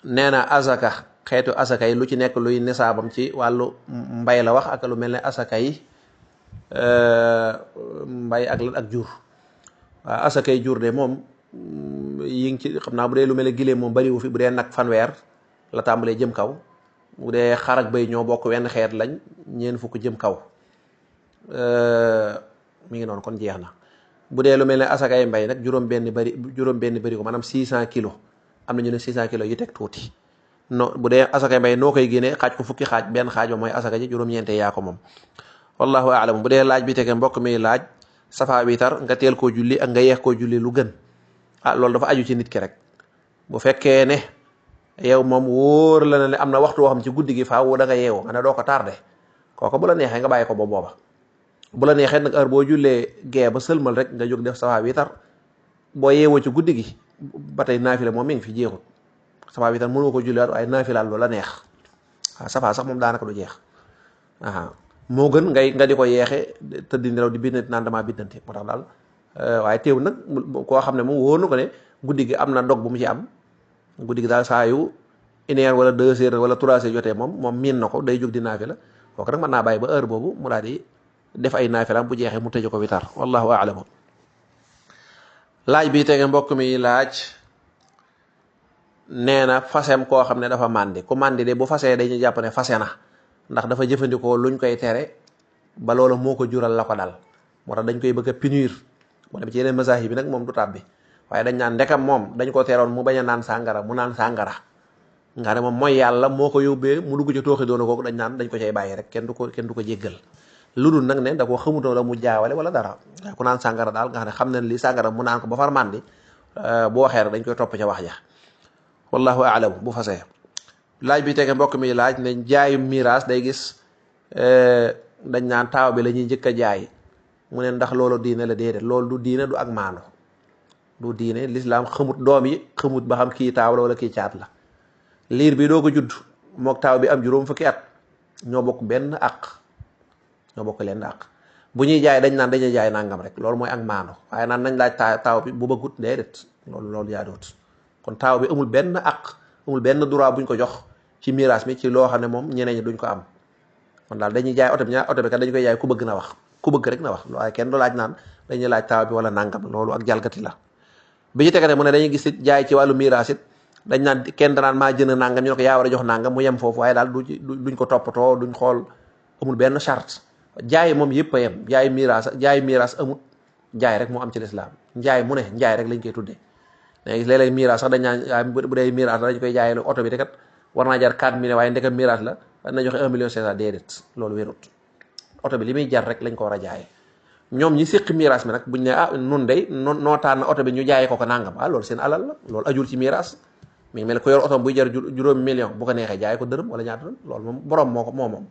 A: nee na azaka xeetu asaka yi lu ci nekk luy nisaabam ci wàllu mbay la wax ak lu mel ne asaka yi mbay ak jur waaw asaka yi jur de moom yi ngi ci xam naa bu dee lu mel ne giléem moom bariwu fi bu dee nag fanweer la tàmbalee jëm kaw bu dee xar ak bay ñoo bokk wenn xeet lañ ñeen fukk jëm kaw mi ngi noonu kon jeex na. bu dee lu mel ne asakay mbay nag juróom benn bëri ko maanaam 600 kilos am na ñu ne 600 kilos yu teg tuuti no bu dee asakay mbay noo koy génnee xaaj ko fukki xaaj benn xaaj ba mooy asaka ji juróom-ñeente yaa ko moom wallahu aalam. bu dee laaj bi tege mbokk mi laaj safa witar nga teel koo julli ak nga yeex koo julli lu gën loolu dafa aju ci nit ki rek bu fekkee ne yow moom wóor la ne am na waxtu woo xam ci guddi gi faaw da nga yeewoo nga ne doo ko tardé kooku bu la neexee nga bàyyi ko ba booba bu la neexee nag heure boo jullee gee ba sëlmal rek nga jóg def safa witar boo yeewoo ci guddi gi ba tey naafila moom mi ngi fi jeexut safa witar mënoo ko julliwaat waaye naafilaal lu la neex waaw safa sax moom daanaka du jeex moo gën nga di ko yeexe tëddi nelaw di bindante naan damaa bindante moo tax daal waaye teew nag koo xam ne moom wóor na ko ne guddi gi am na dog bu mu ci am guddi gi daal saa yu 1 heure wala 2 heures wala 3 heures jotee moom miin na ko day jóg di naafila kooku nag mën naa bàyyi ba heure boobu mu daal di def ay naafilaam bu jeexee mu tëj ko witar wallahu a'lam. laaj bi tege mbokk mi laaj nee na fasem koo xam ne dafa màndi ku màndi de bu fasee dañuy jàpp ne fase na ndax dafa jëfandikoo luñ koy tere ba loolu moo ko jural la ko dal moo tax dañ koy bëgg a punir moo dem ci yeneen mazahib bi nag moom du tàbbi waaye dañ naan ndekam moom dañ ko teeroon mu bañ a naan sàngara mu naan sàngara nga ne moom mooy yàlla moo ko yóbbee mu dugg ci tooxi doona kooku dañ naan dañ ko cay bàyyi rek kenn du ko jéggal lu dul nag ne da ko xamutoo la mu jaawale wala dara ku naan sàngara daal nga xam ne li sàngara mu naan ko ba far màndi bu waxee rek dañ koy topp ca wax ja wallahu a'lam bu fasee. laaj bi tege mbokk mi laaj ne jaayu miraas day gis dañ naan taaw bi la ñuy njëkk a jaay mu ne ndax loolu diine la déedéet loolu du diine du ak maanu du diine lislaam xamut doom yi xamut ba xam kii taaw la wala kii caat la liir bi doo ko judd mook taaw bi am juróom fukki at ñoo bokk benn àq ñoo bokk leen àq bu ñuy jaay dañ naan dañuy jaay nangam rek loolu mooy ak maanu waaye naan nañ laaj taaw bi bu bëggut déedéet loolu jaaduwut kon taaw bi amul benn àq amul benn droit buñ ko jox ci miraas mi ci loo xam ne moom ñeneen ñi duñ ko am kon daal dañuy jaay oto bi kat dañu koy jaay ku bëgg na wax ku bëgg rek na wax waaye kenn du laaj naan dañuy laaj taaw bi wala nangam loolu ak jalgati la. bi ci tege ne mu ne dañuy gis jaay ci wàllu miraas it dañ naan kenn danaan maa jënd nangam ñu ne ko yaa war a jox nangam mu yem foofu waaye daal duñ ko toppatoo duñ xool amul benn charte jaay moom yëpp a yem jaay miraas amut jaay rek moo am ci lislaam njaay mu ne njaay rek lañ koy tuddee léegi léeg-léeg miraas sax dañ naan bu dee miraas dañ koy jaay oto bi te kat war naa jar 4 millions waaye ndekam miraas la na joxe 1 million 500 déedéet loolu wérut oto bi li muy jar rek lañ ko war a jaayee ñoom ñi séqi miraas mi nag buñ ne nun day noo tànn oto bi ñu jaayee ko nangam loolu seen alal la loolu ajul ci miraas mi ngi mel ko yor oto buy jar juróomi million bu ko neexee jaay ko dërëm wala ñaata dërëm loolu moom borom moom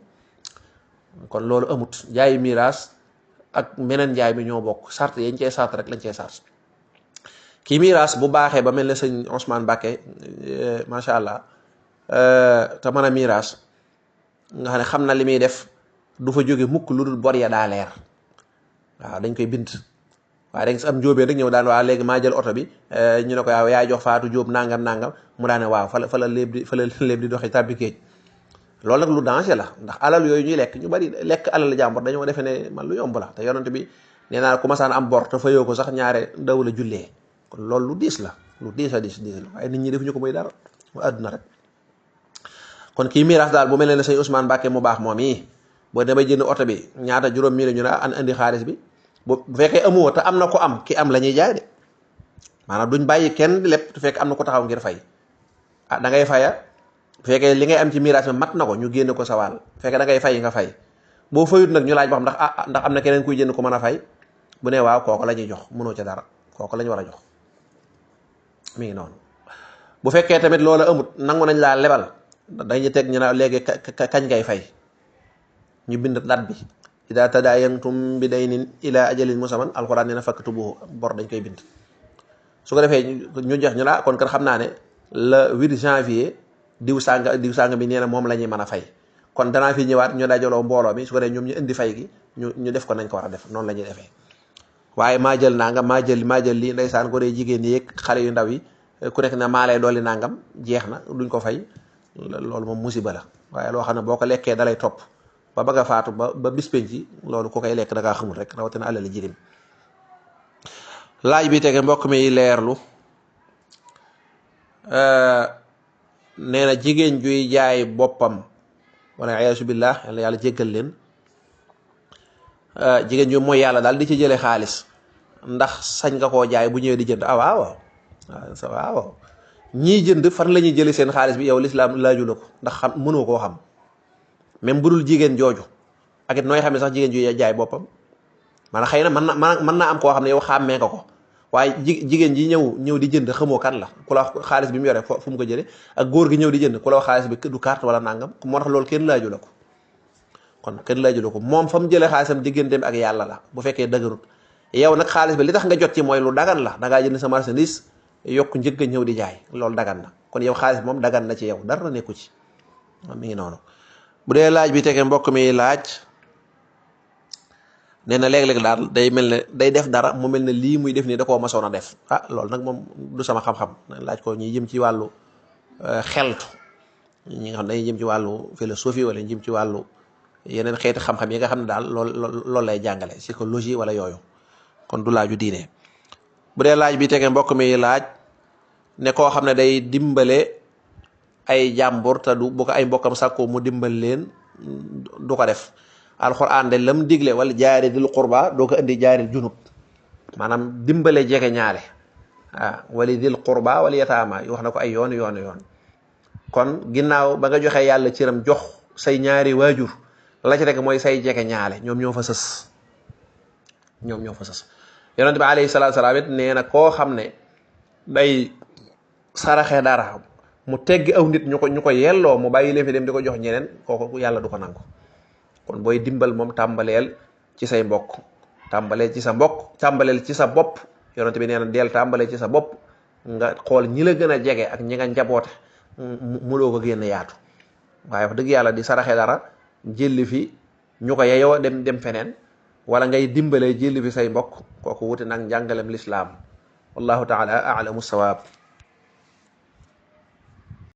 A: kon loolu amut jaayi miraas ak meneen njaay mi ñoo bokk sart yañ cee sart rek lañ cee sart kii miraas bu baaxee ba mel ne sëñ Ousmane Mbacké macha allah te mën a miraas nga xam ne xam na li muy def du fa jóge mukk lu dul bor ya daa leer waaw dañ koy bind waaye da nga am njóobee rek ñëw daan waa léegi maa jël oto bi ñu ne ko waaw yaay jox Faatu Jóob nangam mu daane waaw fa la léeb di doxee tàbbi géej loolu nag lu danger la ndax alal yooyu ñuy lekk ñu bari lekk alal jàmbur dañoo defe ne man lu yomb la te yonent bi nee naa ku masaan am bor te fayoo ko sax ñaare daw la jullee kon loolu lu diis la lu diis la waaye nit ñi defuñu ko muy dara mu àdduna rek kon kii miraas daal bu mel ne sëñ Ousmane Mbacké mu baax moom yi boo demee jënd oto bi ñaata juróom million ñu ne andi xaalis bi bu fekkee amoo te am na ko am ki am la ñuy jaay de maanaam duñ bàyyi kenn lépp te fekk am na ko taxaw ngir fay da ngay faya bu fekkee li ngay am ci miraas mi mat na ko ñu génne ko sa wàll bu fekkee da ngay fay nga fay boo fayut nag ñu laaj ba xam ndax am na keneen kuy jënd ko mën a fay bu ne waaw kooku la ñuy jox mënoo ca dara kooku la ñu war a jox mi ngi noonu bu fekkee tamit loolu amut nangu nañ laa lebal dañuy teg ñu ne léegi kañ ngay fay ñu bind dat bi ida tadaayantum bi daynin ila ajalin musamman alxuraan nee na faktubuhu bor dañ koy bind su ko defee ñu jox ñu la kon kat xam naa ne le 8 janvier diw sàng bi nee na moom la ñuy mën a fay kon danaa fi ñëwaat ñu dajaloo mbooloo mi su ko defee ñoom ñu indi fay gi ñu def ko nañ ko war a def noonu la ñuy defee waaye maa jël nangam maa jël lii ndeysaan ko dee jigéen yi yeeg xale yu ndaw yi ku nekk ne maa lay dolli nangam jeex na duñ ko fay loolu moom musiba la waaye loo xam ne boo ko lekkee dalay topp ba bëgg a faatu ba bis penc ci loolu ku koy lekk da ngaa xamul rek rawatina alali jirim laaj bi tege mbokk mi leerlu nee na jigéen juy jaay boppam wala ayaasu billah yàlla jéggal leen jigéen ju mooy yàlla daal di ci jële xaalis ndax sañ nga koo jaay bu ñëwee di jënd waaw ñii jënd fan la ñuy jële seen xaalis bi yow lislaam laaju la ko ndax xam mënoo koo xam même bu dul jigéen jooju ak it nooy xam ne sax jigéen ju jaay boppam maanaam xëy na mën naa am koo xam ne yow xàmmee nga ko waaye jigéen ji ñëw di jënd xamoo kan la ku la wax xaalis bi mu yore fu mu ko jële ak góor gi ñëw di jënd ku la wax xaalis bi du carte wala nangam moo tax loolu kenn laaju la ko kon kenn laaju la ko moom fa mu jëlee xaalisam digganteem ak yàlla la bu fekkee dëgërut yow nag xaalis bi li tax nga jot ci mooy lu dagan la dangaa jënd sa marchandise yokk njëg nga ñëw di jaay loolu dagan na kon yow xaalis bi moom dagan na ci yow dara nekku ci mi ngi noonu bu dee laaj bi tege mbokk mi laaj nee na léeg-léeg daal day mel ne day def dara mu mel ne lii muy def nii da koo masoon a def loolu nag moom du sama xam-xam laaj ko ñi jëm ci wàllu xeltu ñi nga xam ne dañuy jëm ci wàllu philosophie wala ñu jëm ci wàllu yeneen xeeti xam-xam yi nga xam ne daal loolu lay jàngale psychologie wala yooyu kon du laaju diine bu dee laaj bi tege mbokk mi laaj ne koo xam ne day dimbale ay jàmbur te du bu ko ay mbokkam sàkkoo mu dimbal leen du ko def alxuraan de lam digle wala jaari dil qurba doo ko indi jaaril junub maanaam dimbale jege ñaale wala dil qurba wala yataama wax na ko ay yoon kon ginnaaw ba nga joxee yàlla cëram jox say ñaari waajur la ci rek mooy say jege ñaale ñoom ñoo fa sës yonent bi alayhi salaatu salaam it nee na koo xam ne day saraxe dara mu teggi aw nit ñu ko yelloo mu bàyyi leen fi dem di ko jox ñeneen kooku yàlla du ko nangu kon booy dimbal moom tàmbaleel ci say mbokk tàmbaleel ci sa mbokk tàmbaleel ci sa bopp yonent bi nee na deel tàmbaleel ci sa bopp nga xool ñi la gën a jege ak ñi nga njaboote mu loo ko génn yaatu waaye wax dëgg yàlla di saraxe dara jëlli fi ñu ko yeyoo dem feneen wala ngay dimbalee jëlli fi say mbokk kooku wuti nag njàngalem lislaam wallahu taala a'lamu sawaab